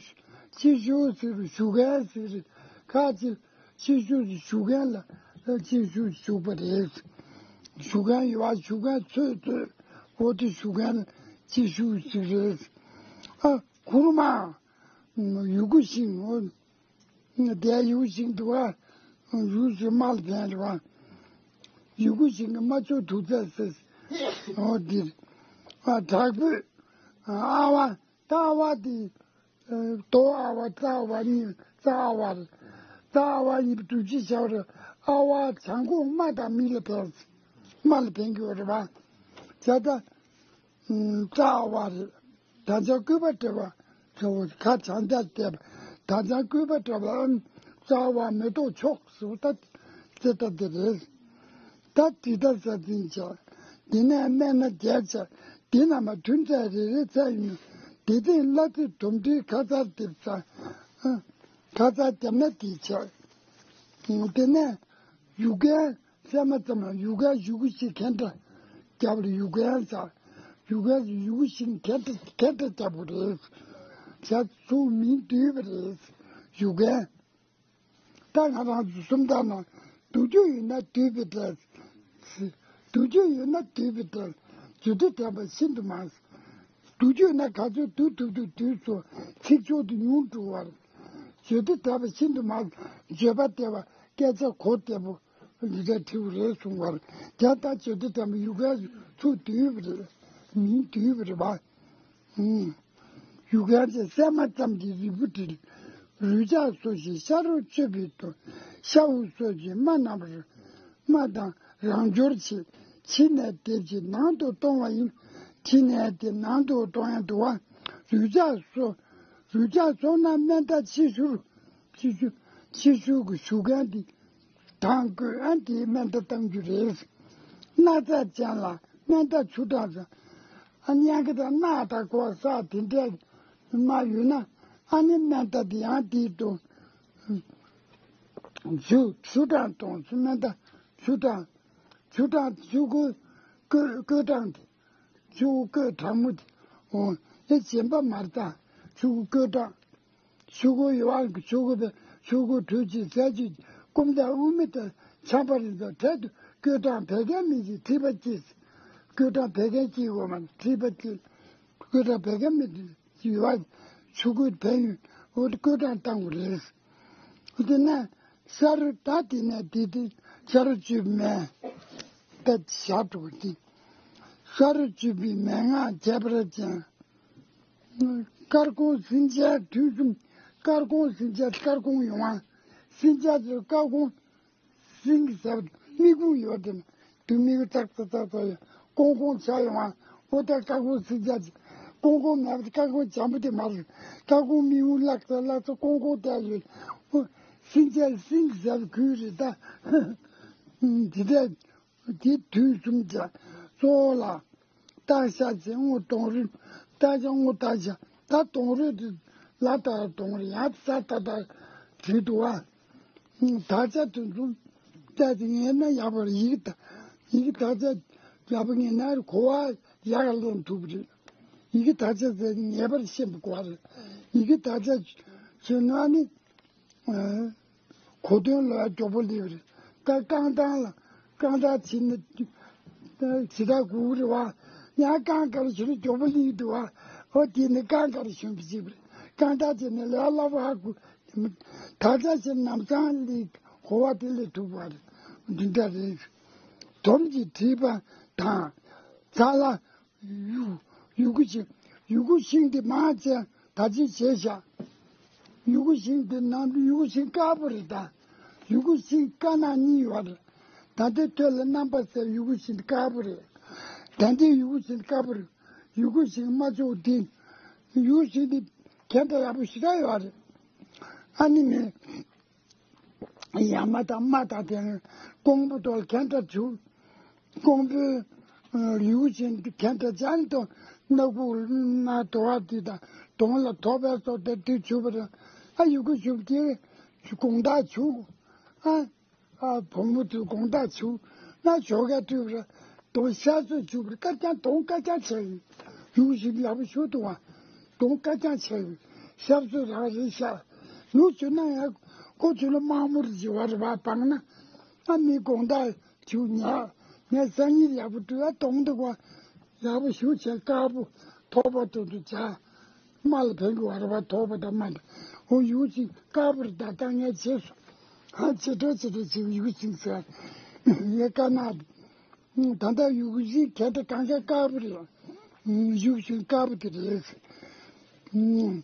ཅི་ཞུ་ཟེར་ཞུ་མཁན་ཟེར་ཁ་ཅི་ཅི་ཞུ་ཞུ་མཁན་ལ་ཅི་ཞུ་ཞུ་པ་རེད། ཞུ་མཁན་ཡོད་ཞུ་མཁན་ཚོས་ཚོས་འོ་དེ་ཞུ་མཁན་ཅི་ཞུ་ཞིག་རེད། ཨ་གུ་རུ་མ་ཡུ་གུ་ཤིང་འོ། དེ་ཡུག་ཤིང་འདུག་བ། ཡུག་ཤིང་མ་ལ་ཕན་རེད་བ། ཡུག་ཤིང་གི་རྨ་ཆུ་དུག་རྫས་ཟེར། འོ་འདིར། ཨ་དྲག་པོས། ཨ་ཝ་ད་ཨ་ཝ་དེ། དོ་ཨ་ཝ་རྩ་ཨ་ཝ་གཉིས་རྩ་ཨ་ཝ་རེད། རྩ་ཨ་ཝ་གཉིས་པོ་དུག་ཅི་བྱ་བ་རེད། ཨ་ཝ་བྱང་ཁོག་རྨ་དང་མིག་ལ་ཕན། རྨ་ལ་ཕན་གྱི་ཡོད་རེད་བ། བྱས་ད། རྩ་བ་རེད། ད་ཆ་སྐུད་པ་བྲེགས་པ་ཟེར་བ་ཁ་བྱང་ཆ་བལྟས་པ། ད་ཆ་སྐུད་པ་བྲེགས་པའམ་རྩ་བ་མེ་ཏོག་མཆོག་ཟེར་བ་ད་ཙེ་ད་དེ་རེད། ད་དྲི་ད་ས་འཛིན་བྱས། དེ་ནས་སྨན་སྣ་བརྒྱད་བྱས། དེ་རྣམས་མ་ཐུན་ཚད་རེ་རེ་ཚད་ཡིན་ནོ། དེ་ཚེ་གླ་རྩི་དོམ་མཁྲིས་ཁ་ཚར་འདེབས་ས། ཁ་ཚར་བརྒྱབ་ན་དེ་བྱས། དེ་ནས་ཡུག་ཀན་སྲན་མ་ཙམ་ལ་ཡུག་ཀན་ཡུག་གུ་ཞིག་ཁེན་ཏྲ་རྒྱབ་ལ་ཡུག་ཀན་ཟ། ཡུག་ཀན་ཡུག་གུ་ཞིག་ཁེན་ཏྲ་ཁེན་ཏྲ་རྒྱབ་དགོས་རེད། ཟ་ཚུགས་མིང་བསྡུས་པ་རེད། ཡུག་ཀན། ད་ང་རང་ཚོ་སུམ་རྟགས་ནང་། དུག་རྒྱུ་ཡོད་ན་དུད་པའི་གྲལ། དུག་རྒྱུ་ཡོད་ན་དུད་པའི་གྲལ། བརྗོད་བྲལ་དྲན་པ་ཤིན་ཏུ་མང་། དུག་རྒྱུ་ན་ག་ཚོད་དུག་ཐུབ་ཐུབ་དུག་སོ། ཚིག་མཆོག་ཏུ་ཉུང་འགྲོ་བར། བརྗོད་བྲལ་དྲན་པ་ཤིན་ཏུ་མང་། བརྗོད་པ་བདེ་བ་སྐད་ཆ་གོ་བདེ་པོ་འདི་འདྲ་དྲིའུ་རེད་གསུང་བར། རྒྱ་ད་བརྗོད་བྲལ་དྲན་པ་ཡུག་ཡར་ཚུགས་དུས་རེད། མིང་དུས་རེད་བ། ཡུག་ཡར་གྱི་སྲན་མ་ཙམ་གྱི་རིལ་བུ་དྲིལ། རུས་ཆག་སོ་ཞིག་ཤ་རུ་གཅོད་པའི་དོན། ཤ་འུ་སོ་ཞིག་རྨ་རྣམས་རུ། རྨ་དང་རང་སྦྱོར་བྱེད། ཕྱི་ནས་འདེབས་ཀྱི་ནང་དུ་གཏོང་བ་ཡིན། ཕྱི་ནས་དེ་ནང་དུ་གཏོང་ཡང་འདུག་བ། རུས་ཆག་སོ། རུས་ཆག་སོ་ན་སྨན་ད་ཕྱི་ཤུར། ཕྱི་ཤུར་ཕྱི་ཤུར་གྱི་ཞུ་མཁན་དེ། དང་བསྐོས་ཨ་དེའི་སྨན་ད་བཏང་རྒྱུ་རེད། སྣ་ཚ་ཅན་ལ་སྨན་ད་ཆུ་གྲང་ཟ། ཨ་སྙན་གི་དང་སྣ་དང་གོ་ས་དེ་འདྲས་མ་ཡོད་ན། ཨ་ནི་སྨན་ད་དེ་ཡང་དེའི་དུ། ཆུ་ཆུ་གྲང་གཏོང་ཆུ་སྨན་ད་ཆུ་གྲང་། ཆུ་གྲང་ཆུ་ཀོ་ཀོ་ཀོ་གྲང་དེ། ཆུ་ཀོ་གྲང་མོ་དེ། འོ་དེ་སྦྱིན་པ་མར་ད་ཆུ་ཀོ་གྲང་། ཆུ་ཀོ་ཡོ་ཨང་གི་ཆུ་ཀོ་པའི་ཆུ་ཀོ་དྲོད་ཀྱི་ཟས་བཅུད་ཀུན་དང་དབུ་མེད་དང་ཆམ་པ་རིགས་དང་འཕྲལ་དུ་ཀོ་གྲང་བད་ཀན་མི་བྱེད་མཁྲིས་པ་སྐྱེད། ཀོ་གྲང་བད་ཀན་སྐྱེད་དགོས་མ་མཁྲིས་པ་སྐྱེད། ཀོ་གྲང་བད་ཀན་མི་བྱེད། ཡོད་པ་ཆུ་ཁོལ་བལ་ཡོད་འོ་དེ་ཀོ་གྲང་བཏང་དགོས་རེད། དེ་ནས་ཤ་རུ་ད་དེ་ནས་དེ་དེ་ཤ་རུ་བཅུད་མེད་ད་ཞག་དྲུག་དེ་ཤ་རུ་བཅུད་པའི་མན་ངག་ཁྱད་པར་ཅན། དཀར་ཁུང་སྲིན་བྱའི་དུས་གསུམ། དཀར་ཁུང་སྲིན་བྱ་དཀར་ཁུང་ཡོང་བ། སྲིན་བྱ་ཚོའི་དཀར་ཁུང་། སྲིན་གྱི་ཟེར་བ་མིག་ཀོང་ཡོད་དེ་ན། དུ་མིག་ཙག་ཙག་ཙག་ཙག་ཡོད། ཀོང་ཀོང་ཆ་ཡོང་བ། འོ་ད་དཀར་ཁུང་སྲིན་བྱ་ཅིག་ཀོང་ཀོང་མེད་པ་དཀར་ཁུང་འཇམ་པོ་དེ་མ་རེད། དཀར་ཁུང་མིག་ཀོང་ལག་ཙག་ལག་ཙག་ཀོང་ཀོང་དེ་ཡོད། འོ་སྲིན་བྱ་སྲིན་གྱི་ཟེར་བ་ཁུལ་རེད་ད། འདི་འདྲ། དེ་དུས་གསུམ་བྱ། གཙོ་བོ་ལ། བཏགས་ཤ་ཅེས་སྔོ་དོང་རུས། བཏགས་ཤ་སྔོ་བཏགས་ཤ། ད་དོང་རུས་དེ་ལ་ད་དོང་རུས་ཡང་ད་ད་ད་བྲིས་འདུག་བ། དག་ཆ་དེ་ཚོ་བལྟས་ཏེ་ངེས་ན་ཡག་པོ་རེད། ཡི་གེ་ད་ཡི་གེ་དག་ཆ་ཡག་པོ་ངེས་ན་གོ་བ་ཡག་ལོན་ཐུབ་རེད། ཡི་གེ་དག་ཆ་ཟེར་ངེས་པར་ཤེས་དགོས་པ་རེད། ཡི་གེ་དག་ཆ་བྱུང་ན་ནི། གོ་དོན་ལ་མགྱོགས་པོ་སླེབས་རེད། ད་རྐང་ཐང་ལ་རྐང་ཐང་བྱེད་ན་ཇི་ལྟར་སྒུག་རེད་བ། ཡང་རྐང་ཁར་བྱེད་ན་མགྱོགས་པོ་སླེབས་འདུག་བ། ཨོ་དེ་ནི་རྐང་ཁར་ཞོན་པ་ཅིག་རེད། རྐང་ཐང་བྱེད་ན་ལས་སླ་པོ་ཧ་གོ། ད་ཆ་བྱེད་ན་ནམ་སང་སླེབས་གོ་བ་དེ་སླེབས་ཐུབ་པ་རེད། འདི་འདྲ་རེད། དོམ་གྱིས་བྲིས་པ་དང་། ཚ་ལ། ཡུ་ཡུ་གུ་ཤིང་། ཡུ་གུ་ཤིང་དེ་མང་ཆེ་ད་ཅི་བྱས་ཤག་ཡུ་གུ་ཤིང་དེ་ནང་དུ་ཡུ་གུ་ཤིང་དཀར་པོ་རེད་ད། ཡུ་གུ་ཤིང་དཀར་ནག་གཉིས་ཡོད་རེད། ད་ལྟའི་དུས་ལ་རྣམ་པ་གསལ་ཡུ་གུ་ཤིང་དེ་དཀར་པོ་རེད། ད་ལྟའི་ཡུ་གུ་ཤིང་དེ་དཀར་པོ་རེད། ཡུ་གུ་ཤིང་མ་ཆོག་དེ། ཡུ་གུ་ཤིང་དེ་གྱོན་ད་ཡག་པོ་ཞེ་དྲག་ཡོད་རེད། ཨ་ནི་མེད། ཡ་མ་དང་མ་དང་དེ་ཀོང་པོ་དོ་གན་ཏྲ་བྱུག་ཀོང་པོའི་ཡུག་ཅན་གན་ཏྲ་ཅན་དོ་སྣ་ཁུག་ན་དོ་བ་དེ་དང་དོང་ལ་ཐོག་པའི་སོ་དེ་དུས་བྱུག་པ་རེད། ཨ་ཡུག་གུ་བྱུག་དེ་དགོང་དག་བྱུག་ཨ་ཨ་བུ་མོ་དེ་དགོང་དག་བྱུག་ན་ཇོ་ག་སྤྲུལ་པ་རེད། དོང་ཤ་ཚོད་བྱུག་པར་དཀར་རྐྱང་དོང་དཀར་རྐྱང་བྱས་ཡོད། ཡུག་ཞིག་ཡག་པོ་ཞུ་འདུག་བ། དོང་དཀར་རྐྱང་བྱས་ཡོད། ཤ་ཚོད་རང་རེད་ཤག་ལུག་བྱུག་ན་ཡང་ཁོ་ཚོ་ལ་དམར་མོར་བྱེད་བ་རེད་བ། སྤང་ན་ཨ་མི་དགོང་དག་བྱུག་ཉག་ངས་སང་ཉིན་ཡག་པོ་བཀྲུས་ཨ་དོང་འདུག་བ། ཡག་པོ་ཞུ་བྱས་དཀར་པོ་ཐོག་པ་དོ་དོ་བྱ། དམར་ལ་ཕན་གི་བ་རེད་བ། ཐོག་པ་དང་དམར་དང་འོ་ཡུག་ཅིག་དཀར་པོར་ད་ལྟ་ངས་བྱས་སོ། ཧ་ཆེ་འགྲོ་ཆེ་འགྲོ་ཅིག་ཡུག་ཅིག་ཟེར། ཡེ་དཀར་ནག་ད་ལྟ་ཡུག་ཅིག་གལ་ཏེ་གང་ག་དཀར་པོ་རེད། ཡུག་ཅིག་དཀར་པོ་དེ་རེད།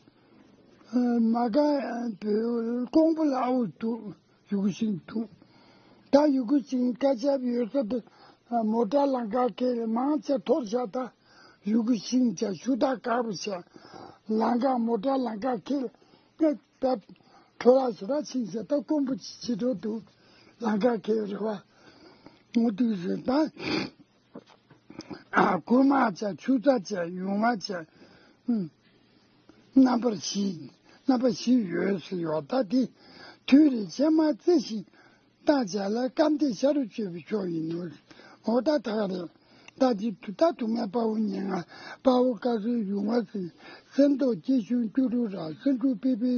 མ་དཀར་ཀོང་པོ་ལ་ཨའུ་འདུག་ཡུག་ཅིག་འདུག་ད་ཡུག་ཅིག་དཀར་ཆག་ཡོད་ས་དེ་མོ་ཊ་ལང་ཀ་ཁེལ་མང་ཆེ་འཐོར་བཞག་ད། ཡུ་གུ་ཤིང་བྱས། ཤུ་དག་དཀར་པོ་བྱས། ལམ་ཁ་མོ་ཊ་ལམ་ཁ་ཁེལ། ད་འཕྲོ་བརླག་ཞེ་དྲག་ཕྱིན་ཟེར། ད་དཀོན་པོ་ཅི་འགྲོ་འདུག་ལམ་ཁ་ཁེལ་རེད་བ། འོ་དུས་ཟེར་ད། ཨ། གུར་དམར་བྱས། ཆུ་རྩྭ་བྱས། ཡུར་བ་བྱས། ཨུམ། རྣམ་པར་བཞི། རྣམ་པ་བཞི་ཡོད་ཟེར་ཡོད། ད་དེ་ཐུན་རེ་ཕྱེ་མར་བརྩེ་ཞིང་བཏང་བྱས་ལ། སྐམ་དེ་ཤ་རུ་གཅོད་པའི་མཆོག་ཡིན་ནོ། འོ་ད་ད་ག་རེད། ད་དེ་དུས་ད་དུ་མའི་དཔའ་བོ་ཉེར་ལྔ། དཔའ་བོ་བཀའ་སྲུང་ཡུར་བ་ཟེར། གསེར་མདོག་སྐྱིད་གཤོངས་སྐྱུ་རུ་ར། གསེར་འབྲུག་པི་པི་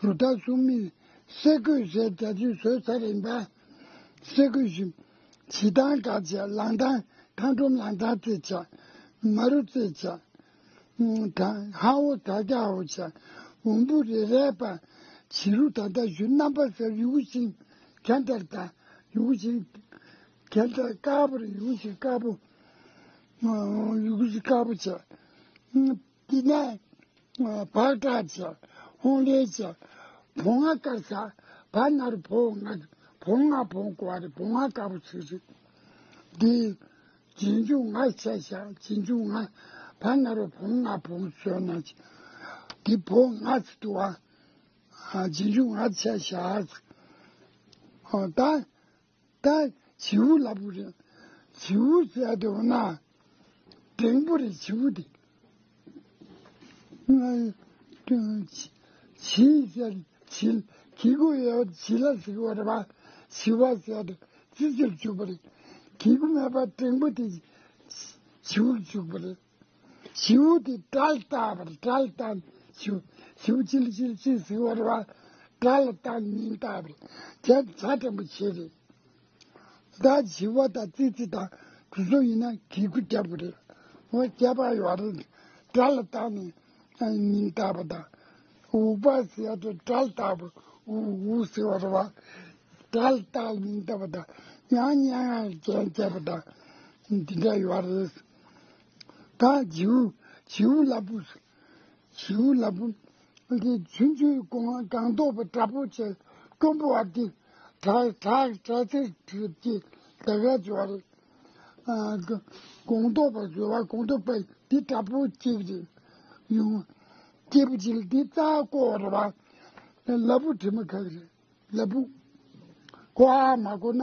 རུ་དར་གསུམ་མིག། གསེར་གོས་ཟེར་བྱ་ཆུ་བཟོས་ཚར་ཡིན་པ། གསེར་གོས་བཞིན། བྱེ་ཐང་དཀར་བྱས། ལང་ཐང་། ཐང་སྒྲོམ་ལང་ཐང་རྩེ་བྱས། མ་རུ་རྩེ་བྱས། ད་ཧ་འོ་ད་རྒྱ་འོ་བྱས། འོམ་བུ་རེ་རེ་པ། བྱི་རུ་ད་ལྟ་བཞུ། རྣམ་པ་ཟེར་ཡུ་གུ་ཤིང་གན་ཏར་ད། ཡུ་གུ་ཤིང་གན་ཏར་དཀར་པོ་རེད། ཡུ་གུ་ཤིང་དཀར་པོ། ཡུ་གུ་ཤིང་དཀར་པོ་བྱས། དེ་ནས་བག་དྲག་བྱས། ཧོང་ལེ་བྱས། བོང་ང་དཀར་ས། བ་ན་རོ་བོ་ང་། བོང་ང་བོང་གོ་བ་རེད། བོང་ང་དཀར་པོ་ཚིག་རེད། འདི་རྗེས་འཇུག་ང་ཆ་བཞག་རྗེས་འཇུག་ང་། བ་ན་རོ་བོང་ང་བོང་བཟོས་ན་ཅི། འདི་བོང་ང་ཚིག་འདུག་བ། ཨ། རྗེས་འཇུག་ང་ཆ་བཞག་ཨ། ད་ད་བྱིའུ་ལ་བུ་རེད། བྱིའུ་ཟེར་དེ་འོ་ན་འགྲེང་བུ་རེད། བྱིའུ་དེ། བྱི་ཟེར་བྱི། གི་གུ་ཡོད། བྱི་ལ་ཟེར་བ་རེད་བ། བྱི་བ་ཟེར་དེ་ཙི་ཙིར་འཇུག་པ་རེད། གི་གུ་མེད་པ་འགྲེང་བུ་དེ་བྱིའུར་འཇུག་པ་རེད། བྱིའུ་དེ་དགྲ་ལ་བཏགས་པ་རེད། དགྲ་ལ་བཏགས། བྱིའུ། བྱིའུ་ཅི་ལ་ཅི་ལ་ཅི་ཟེར་བ་རེད་བ། དགྲ་ལ་བཏགས། མིང་བཏགས་པ་རེད། དེ་ཚ་དྲན་པོ་བྱེད་རེད། ད་བྱི་བ་དང་ཙི་ཙི་དང་དེ་ཚོ་ཡིན་ན་གི་གུ་རྒྱབ་དགོས་རེད། འོ་རྒྱབ་པ་ཡོད་རེད། དགྲ་ལ་བཏགས་ནས་མིང་བཏགས་པ་དང་། འུག་པ་ཟེར་ཡ་དེ་དགྲ་ལ་བཏགས་པ། འུ་འུ་ཟེར་བ་རེད་བ། དགྲ་ལ་བཏགས་མིང་བཏགས་པ་དང་། ཡང་ཡང་ཡང་རྒྱན་བརྒྱབ་པ་དང་། འདི་འདྲ་ཡོད་རེད། ད་བྱིའུ། བྱིའུ་ལ་བུ། བྱིའུ་ལ་བུ། འདི་ཆུང་ཆུང་སྒོང་སྒང་ཏོག་པ་འདྲ་པོ་བྱས། དཀོན་པོ་བ་འདི་བྲག་བྲག་བྲག་རྩེ་གྲིབ་ཀྱི་ལྡག་ཡ་འབྱོར། ཨ། སྒོང་ཏོག་པ་འབྱོར་བ། སྒོང་ཏོག་པ་འདི་འདྲ་པོ་གཅིག་རེད། ཡུང་སྐྱེས་བུ་གཅིག་ལ་འདི་རྩ་བརྐོ་བ་རེད་བ། ལ་བུ་དྲི་མ་ཁ་གི་རེད། ལ་བུ། ཁོ་ཨ་མ་ཁོ་ན་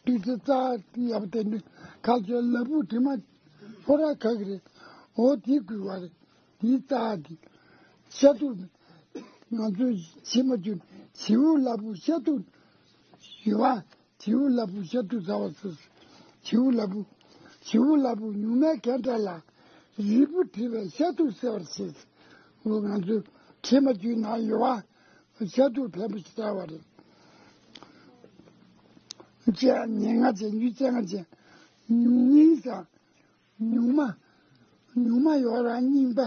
དུས་ཚོད་རྩ་ཡག་པོ་དེ་འདྲ་ཁ་ཚོད། ལ་བུ་དྲི་མ་ཁོ་ར་ཁ་གི་རེད། འོ་དེ་དགོས་བ་རེད། དེའི་རྩ་དེ་ཤ་དུག་ང་ཚོས་བྱེད་མ་བཅུག་བྱིའུ་ལ་བུ་ཤ་དུག་ཡོད་བ། བྱིའུ་ལ་བུ་ཤ་དུག་ཟ་བ་ཟེར། བྱིའུ་ལ་བུ། བྱིའུ་ལ་བུ་ཉུང་མའི་གན་ཏྲ་ལ། རིལ་བུ་བྲི་བའི་ཤ་དུག་སེལ་བར་བྱེད། འོ་ང་ཚོས་བྱེད་མ་བཅུག་ན་ཡོད་བ། ཤ་དུག་ཕན་པོ་ཞེ་དྲག་བ་རེད། བཅས་ཉེར་ལྔ་བཅས་ཉེར་ལྔ་བཅས། ཉུང་སྙིང་ཟེར། ཉུང་མ། ཉུང་མ་ཡོད་ར་རྙིང་པ།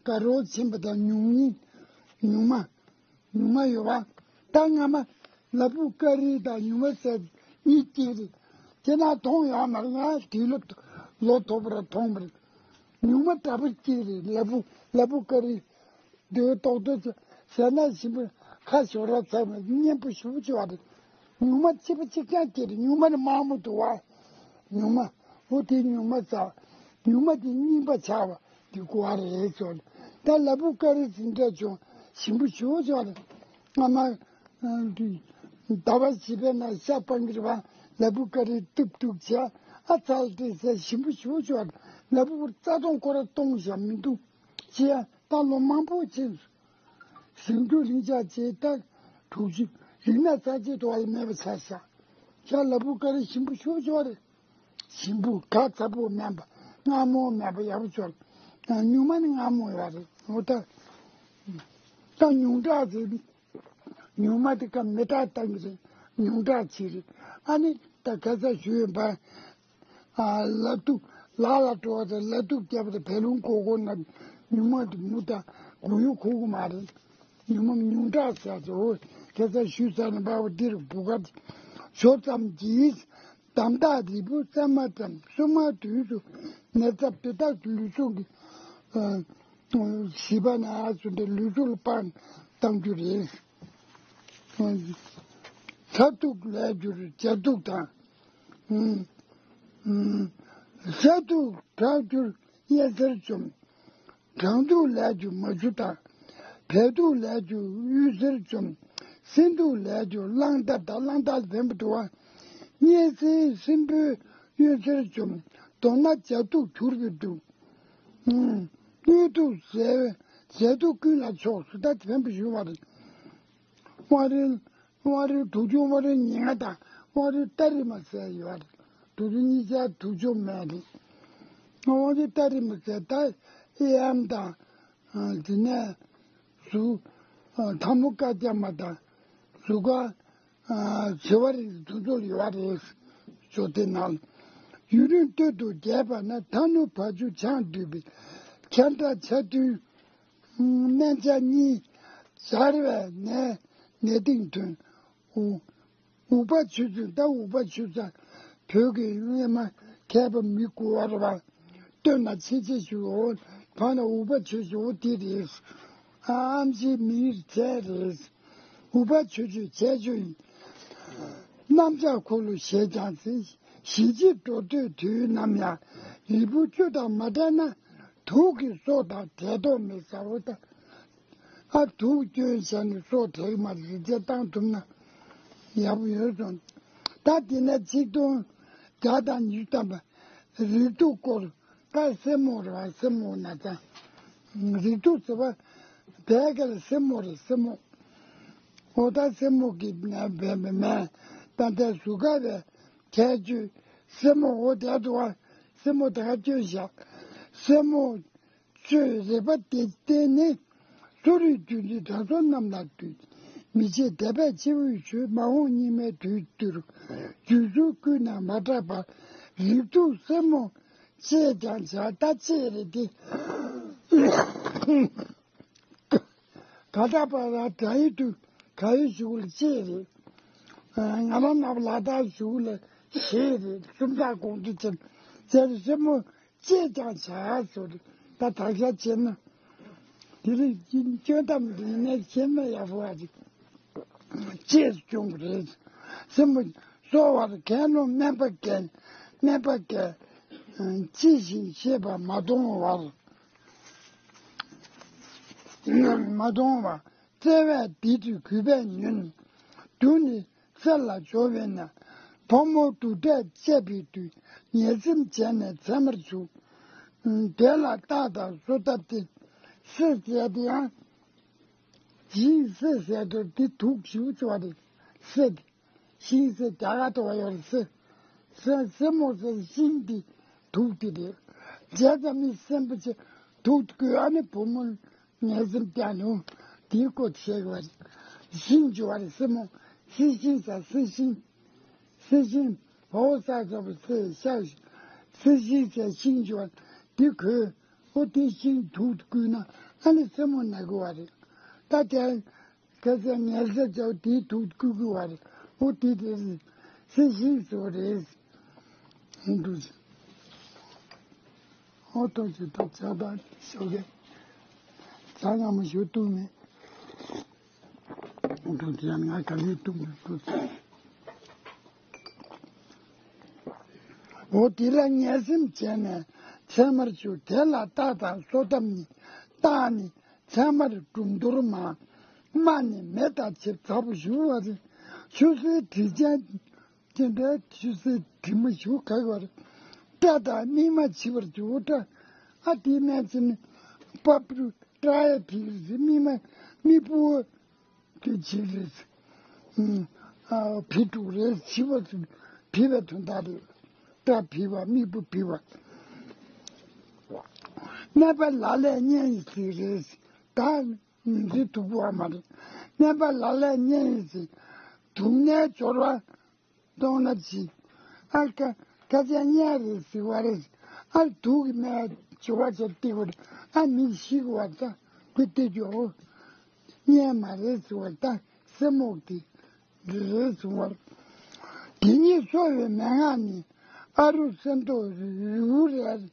དགའ་རོགས་ཕྱིན་པ་དང་། ཉུང་སྙིང་། ཉུང་མ། ཉུང་མ་ཡོད་པ། ད་སྔ་མ་ལ་ཕུག་ཀ་རི་དང་ཉུང་མ་ཟེར་གཉིས་གཅིག་རེད། དེ་ན་མཐོང་ཡོད་མ་རེད། ང་དུས་ལོ་ལོ་ཐོག་པ་ར་མཐོང་པ་རེད། ཉུང་མ་འདྲ་པོ་གཅིག་རེད། ལ་ཕུག་ལ་ཕུག་ཀ་རི། དེའི་ཏོག་ཏོག་ཙམ་ཟས་སྣ་ཞིམ་པོ་ཁ་ཞོ་ར་ཚ་བའི་སྙན་པོ་ཞེ་པོ་ཅིག་ཡོད་རེད། ཉུང་མ་གཅིག་པ་གཅིག་རྐྱང་གཅིག་རེད། ཉུང་མ་ནི་དམར་མོ་འདུག་བ། ཉུང་མ། འོ་དེ་ཉུང་མ་ཟ། ཉུང་མ་དེ་རྙིང་པ་ཆགས་པ་དེ་གོ་བ་རེད་ཟེར། ད་ལ་ཕུག་ཀ་རི་ཟིན་འདྲ་བྱུང་། ཞིམ་པོ་ཞེ་པོ་ཅིག་ཡོད་རེད། སྔ་མ་ཟླ་བ་བཞི་པའི་ནང་ཤ་སྤང་གི་རེད་པ། ལ་ཕུག་ཀ་རི་གཏུབ་གཏུབ་བྱས། ཨ་ཚ་ལ་སྤྲད་ཟས་ཞིམ་པོ་ཞེ་པོ་ཅིག་ཡོད་རེད། ལ་ཕུག་རྩ་སྟོང་ཁོ་ར་སྟོང་བཞག་མི་འདུག་ཅེས་ད་ལོ་མང་པོ་ཕྱིན། ཟིང་འཁྲུག་ལྷིང་འཇགས་བྱས། ད་དྲུག་ཅུ་རིག་གནས་རྩ་ཆེ་དུ་བ་ལ་མེད་པ་ཆགས་ཤག་ཤ་ལ་ཕུག་ཀ་རི་ཞིམ་པོ་ཞེ་པོ་ཅིག་ཡོད་རེད། ཞིམ་པོ་ག་ཚ་པོ་མེད་པ། མངར་མོ་མེད་པ། ཡག་པོ་ཅིག་ཡོད་རེད། ཉུང་མ་ནི་མངར་མོ་ཡོད་རེད། འོ་ད། ད་ཉུང་དྲགས་ཟེར། ཉུང་མ་དེ་ཀ་མི་དྲག་བཏང་གི་རེད། ཉུང་དྲགས་བྱས་རེད། ཨ་ནི་ད་ཁ་ས་ཞུ་ཡོད་པ། ཨ། ལ་ཐུག་ལ་ལ་འགྲོ་བ་དང་ལ་ཐུག་རྒྱབ་དང་བད་ལུང་གོ་གོ་ན་ཉུང་མ་དེ་མུ་ད་གུ་ཡུ་ཁུག་གི་མ་རེད། ཉུང་མ་ཉུང་དྲགས་ཟེར་ཚོ་ཁ་ས་ཞུ་ས་ནས་འབའ་བ་འདིར་བུ་ག་ཞོ་ཙམ་གྱིས། དམ་དག་རིལ་བུ་གཙང་མ་ཙམ། སྲུང་མ་དུས་སུ་ནད་ཚབས་དེ་དག་ལུས་སྲོག་གི། ཨ། བྱིས་པ་ན་ཚུན་ཏེ་ལུས་སྲོག་ལ་དཔག་བཏང་རྒྱུ་རེད། ཚ་ཐུག་ལས་གྱུར་བྱ་ཐུག་དང་། ཤ་ཐུག་དྲག་གྱུར་ གཡས་གཟེར་བཅོམ། བྲང་དུག་ལས་གྱུར་མ་ཆུ་དང་། བལ་དུག་ལས་གྱུར་དབུལ་གཟེར་བཅོམ། སྲིན་དུག་ལས་གྱུར་གླང་མདའ་དང་། གླང་མདའ་ལ་བེམ་པོ་འདུག་བ། གཉན་སྲིན་སྲིན་པོའི་དབུལ་གཟེར་བཅོམ། མདོར་ན་བྱ་དུག་གྱུར་པའི་དུག། ཨུམ། དངུལ་དུག་ཟས་ཟས་དུག་ཀུན་ལ་ཕྱོགས་སུ། ད་བེམ་པོ་ཞུ་བ་རེད། དབང་རིལ། དབང་རིལ་དུག་མཆོག་དབང་རིལ་ཉེར་ལྔ་དང་། དབང་རིལ་ཏཱ་རི་མ་ཟེར་ཡོད་རེད། དུག་མཆོག་གཉིས་ཆར་དུག་མཆོག་མེད་རེད། དབང་རིལ་ཏཱ་རི་མ་ཟེར་ད་ཨེ་ཨམ་དང་། ཨ། དེ་ནས་གཟུགས། ཨ། ཐ་མུ་ཀ་ཙ་མ་དང་གཟུགས་ཀ་ཨ། བྱེ་བ་རིགས་དུག་མཆོག་ཡོད་རེད། ཇོ་དེ་ནང་ཡུན་རིང་སྟོད་དུ་རྒྱས་པ་ན། མཐའ་ནུབ་བ་ཕྱུགས་ཆང་འདུས་པའི། ཁྱབ་བདག་ཆ་མཐུན་སྨན་ཆ་གཉིས། སྦྱར་བའི་ནད་ནད་སྟེང་ཐོན། འུ་འུག་པ་ཆུ་ཚོད། ད་འུག་པ་ཆུ་ཚོད་བོད་ཀྱི་སྔོན་མ་མཁས་པ་མི་དགུ་བར་བ་སྟོན་ན་ཆེ་ཆེ་ཞུ། འོ་ཕ་ན་འུག་པ་ཆུ་ཚོད་འོ་དེ་རེད། ཨ། ཨམ་ཆི་མིའི་མཚན་རེད། འུག་པ་ཆུ་ཚོད་ཆེ་ཆུ་ཡིན། གནམ་ལྕགས་འཁོར་ལོ་ཞེས་ཀྱང་ཟེར། ཞི་བྱེད་འགྲོ་འདོད་དུས་ནམ་ཡང་། རིལ་བུ་བཅུ་དང་མ་བྲལ་ན། དུག་གི་སྲོག་དང་བྲལ་དོགས་མེད་ཟེར་བ་ད། ཨ། དུག་སྐྱོན་བྱས་ནས་སྲོག་བྲལ་གྱི་མ་རེད། རིལ་བྱེད་བཏང་ཐུབ་ན་ཡག་པོ་ཡོད་སོང་། ད་དེ་ནས་ཆིག་སྟོང་བརྒྱ་དང་ཉི་ཤུ་ཐམ་པ། རིགས་དྲུག་སྐོར། ད་སེན་མོ་རེད་བ། སེན་མོ་ན་ཚ། རིགས་དྲུག་ཟེར་བ་བལ་སྐད་ལ་སེན་མོ་རེད། སེན་མོ། འོ་ད་སེན་མོ་གི་ནད་བེམ་པོ་མེད། ད་ལྟའི་གཟུགས་ཁ་བའི་ཁྱད་ཆོས་སེན་མོ། འོ་དེ་འདུག་བ། སེན་མོ་ད་ག་སྐྱོན་བཞག་སེན་མོ། ཆུའི་རེག་པ་དེ་བརྟེན་ནས། གསོ་རིག་རྒྱུ་འབྲས་དྲང་སྲོང་རྣམས་ལ་འདུད། མི་ཕྱེད་དད་པས་སྤྱི་བོས་ཞུ། མ་འོངས་སྙིགས་མའི་དུས་འདིར། རྒྱུ་ཚུལ་ཀུན་ནས་མ་བསྲེགས་པར། རིགས་དྲུག་སེན་མོ་ཅེས་ཀྱང་བྱ། ད་ཅེས་རེད་དེ། ག་ད་པ་ར་དྲ་ཡི་དུ་ག་ཡི་ཞུ་ལ་ཅེས་རེད། ང་རང་ནབ་ལ་དྭགས་ཞུ་ལ་ཞེས་རེད། སུམ་རྟགས་གོང་དུ་ཅན་ཅེས་སེན་མོ། ཅེས་ཀྱང་བྱ་ཟེར། ད་དག་ཆ་བྱས་ན། དེ་རིང་སྤྱོད་དམ་འདི་ནས་ཁྱེད་མེད་ཡག་པོ་བ་ཅིག་ཅེས་སྐྱོང་གི་རེད། སེན་མོ་གསོ་བར་གལ་ནོ་སྨན་པ་རྒན། སྨན་པ་རྒན། ཅི་ཞིག་ཤེས་པ་མ་མཐོང་བར། མ་མཐོང་བར། བཙལ་བས་འདི་དུས་གུས་པས་ཉོན། དུག་ནི་གསེར་ལ་སྦྱོར་བས་ན། ཕོ་མོ་དུག་འདྲེས་བཅས་པའི་དུས། ངན་སེམས་བྱས་ནས་མཚན་མར་བྱུག་དེ་ལ་རྟགས་དང་གསོ་ཐབས་ཏེ། གསེར་ཟེར་དེ་ཡང་། ཞིང་གསེར་ཟེར་དུས་དེ་དུག་ཞིག་བྱུག་པ་རེད། གསེར་དེ། ཤིང་གསེར་རྒྱ་གར་དུ་བ་ཡོད་རེད། གསེར་གསེར་སེན་མོ་ཟེར་ཤིང་དེ་དུག་དེ་རེད། བྱས་ཙང་མི་སེམས་པ་ཆེ་དུག་དགོས། ཨ་ནི་བུ་མོ་ངན་སེམས་བསྐྱངས་ནུ་དེའི་སྐོར་བཤད་དགོས་པ་རེད། ཤིང་བྱུག་པ་རེད། སེན་མོ་གསེར་ཤིང་ཟེར། གསེར་ཤིང་གསེར་ཤིང་འོ་ས་ས་བ་སེ་ཤ་གསེར་ཤིང་ཟེར་ཤིང་བྱུག་པ་དེ་དགོས། ཨོ་དེ་ཤིང་དུག་བསྐུས་ན་ཨ་ནི་སེན་མོ་ན་དགོས་པ་རེད། ད་དེ། ཁ་སང་ངལ་ས་བྱའོ་དེའི་དུག་བསྐུས་བསྐུས་པ་རེད། ཨོ་དེ་དེ་རེད། སེ་ཤིང་བཟོ་རེད། འདུག་ཅིང་། ཨོ་ཏོ་ཅི་ཏོ་ཇ་དང་ཞོགས་ཀས་ཇ་ང་མ་ཞུ་བཏུང་མེད། འདུག་ཅིང་ང་ག་ལེར་བཏུང་མེད་འདུག་ཅིང་། འོ་དེ་ལ་ངན་སེམས་བྱས་ནས་མཚན་མར་བྱུག་དེ་ལ་རྟགས་དང་གསོ་ཐབས་ནི། རྟགས་ནི། མཚན་མར་འབྲུམ་གཏོར་མ། རྨ་ནི་མེ་དང་ཕྱེ་ཚ་པོ་ཞུ་བ་རེད། ཆུ་སེར་དྲི་ཅན་དེ་འདྲའི་ཆུ་སེར་དྲི་མ་ཞུ་ག་བར། སྐྲ་དང་སྨིན་མ་བྱི་བར་འགྱུར་སྐྲ། ཨ་དེའི་སྨན་ཆེན་པ་པུ་སྐྲ་ཡ་དེ་རེད། སྨིན་མ་སྨིན་བུ་དེ་བྱི་རེད། ཨ་བི་དྲུག་རེད། བྱི་བ་བི་བའི་དོན་དག་རེད། སྐྲ་བི་བ་སྨིན་བུ་བི་བ། སྨན་པ་ལ་ལས་གཉན་ཡིན་ཟེར་རེད། ད། ངན་སེམས་དུག་པོ་བ་མ་རེད། སྨན་པ་ལ་ལས་གཉན་ཡིན་ཟེར། དུག་ནད་སྦྱོར་བ་གཏོང་ན་ཅི། ཨ་ཀ་ཀ་ཅག་གཉན་རེད་ཟེར་བ་རེད། ཨ་དུག་གི་སྨན་སྦྱོར་བ་བྱས་ཏེ་བར་ཨ་མི་ཤི་གི་བར་ད་ཁུ་ཏེ་ཀྱོ་གཉན་མ་རེད་ཟེར་བ་ད་སེན་མོ་དེ་རེད་ཟེར་བར། དེ་ཉིད་གསོ་བའི་མན་ངག་ནི། ཨ་རུ་སེམས་རྟོག་རིའུ་རས་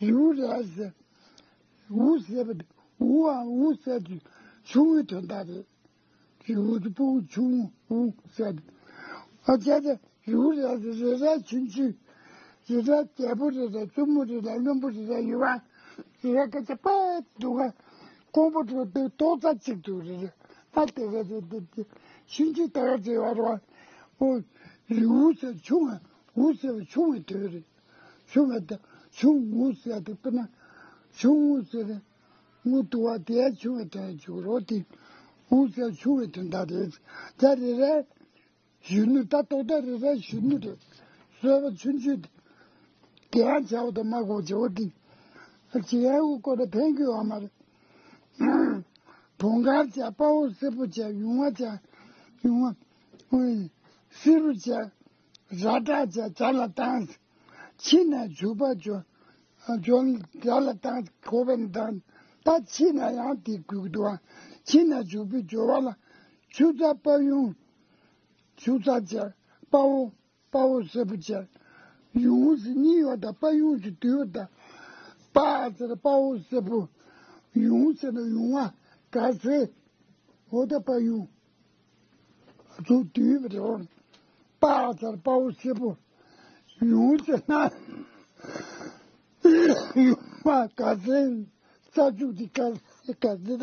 རིའུ་རས་ཟེར། འུ་ཟེར་བ་འུའམ་འུ་ཟེར་དུས་ཆུང་ངུའི་དོན་དག་རེད། རི་བོ་དེ་སྤུ་གུ་ཆུང་ངུ་འུ་ཟེར་དུས། ཨ་ཅག་དེ་རི་བོ་རེ་རེ་རེ་ཆུང་ཆུང་ ཇི་འདྲ་རྒྱལ་པོ་རེ་རེ་བཙུན་མོ་རེ་རེ་བློན་པོ་རེ་རེ་ཡོད་པ། ཇི་འདྲ་སྐད་ཆ་པ་འདུག་ག་ཀོང་པོ་འགྲོ་དུས་ཏོག་ཙམ་གཅིག་འདུག་རེ་རེ། ཨ་དེ་ག་རེ་དེ་དེ་ཤིན་ཅི་ད་ག་ཅེ་བ་རོ། ཨོ་ལིའུ་ཟེར་ཆུང་བ། ཨུ་ཟེར་བ་ཆུང་བའི་དོན་རེད། ཆུང་བ་དེ་ཆུང་ངུ་ཟེར་དེ་དཔེར་ན་ཆུང་ངུ་ཟེར་རེ། ངུ་དུ་བ་དེ་ཆུང་བའི་དོན་བྱུང་རོ་དེ། ཨུ་ཟེར་ཆུང་བའི་དོན་དག་རེད། ད་རེ་རེ། གཞོན་ནུ་ད་ལྟོ་ད་རེ་རེ་གཞོན་ནུ་རེད། བཟོད་པ་ཆུང་ཆུང་དེ། དེ་ཡང་བྱའོ་དང་མ་གོ་བྱའོ་དེ། བྱེད་ཡའོ་ཀོ་ད་ཕན་གྱི་ཡོད་མ་རེད། བུང་དཀར་བྱ། དཔའ་བོ་སྲས་པོ་བྱ། ཡུང་བ་བྱ། ཡུང་བ། སི་རུ་བྱ། ར་བྲག་བྱ། བྱ་ལ་བཏང་། ཕྱི་ནས་འཇུག་པ་འཇོ། འཇོ་བྱ་ལ་བཏང་གོ་བས་བཏང་། ད་ཕྱི་ནས་ཡང་དེ་དགོས་འདུག་ཕྱི་ནས་འཇུག་པའི་འཇོ་བ་ལ། ཆུ་ཚ་དཔའ་ཡུང་། ཆུ་ཚ་བྱ། དཔའ་བོ། དཔའ་བོ་སྲས་པོ་བྱ། ཡུང་ཟེར་གཉིས་ཡོད་ད། དཔའ་ཡུང་ཟེར་བསྡུས་ཡོད་ད། དཔའ་ཟེར་དཔའ་བོ་སྲས་པོ། ཡུང་ཟེར་ན་ཡུང་བ་དགའ་ཚལ། འོ་ད་དཔའ་ཡུང་། ཚུར་བསྡུས་པ་རེད། དཔའ་ཟེར་དཔའ་བོ་སྲས་པོ། ཡུང་ཟེར་ན་ཡུང་བ་དགའ་ཚལ། རྩྭ་ཕྱུགས་དེ་དགའ་དགའ་ཚལ།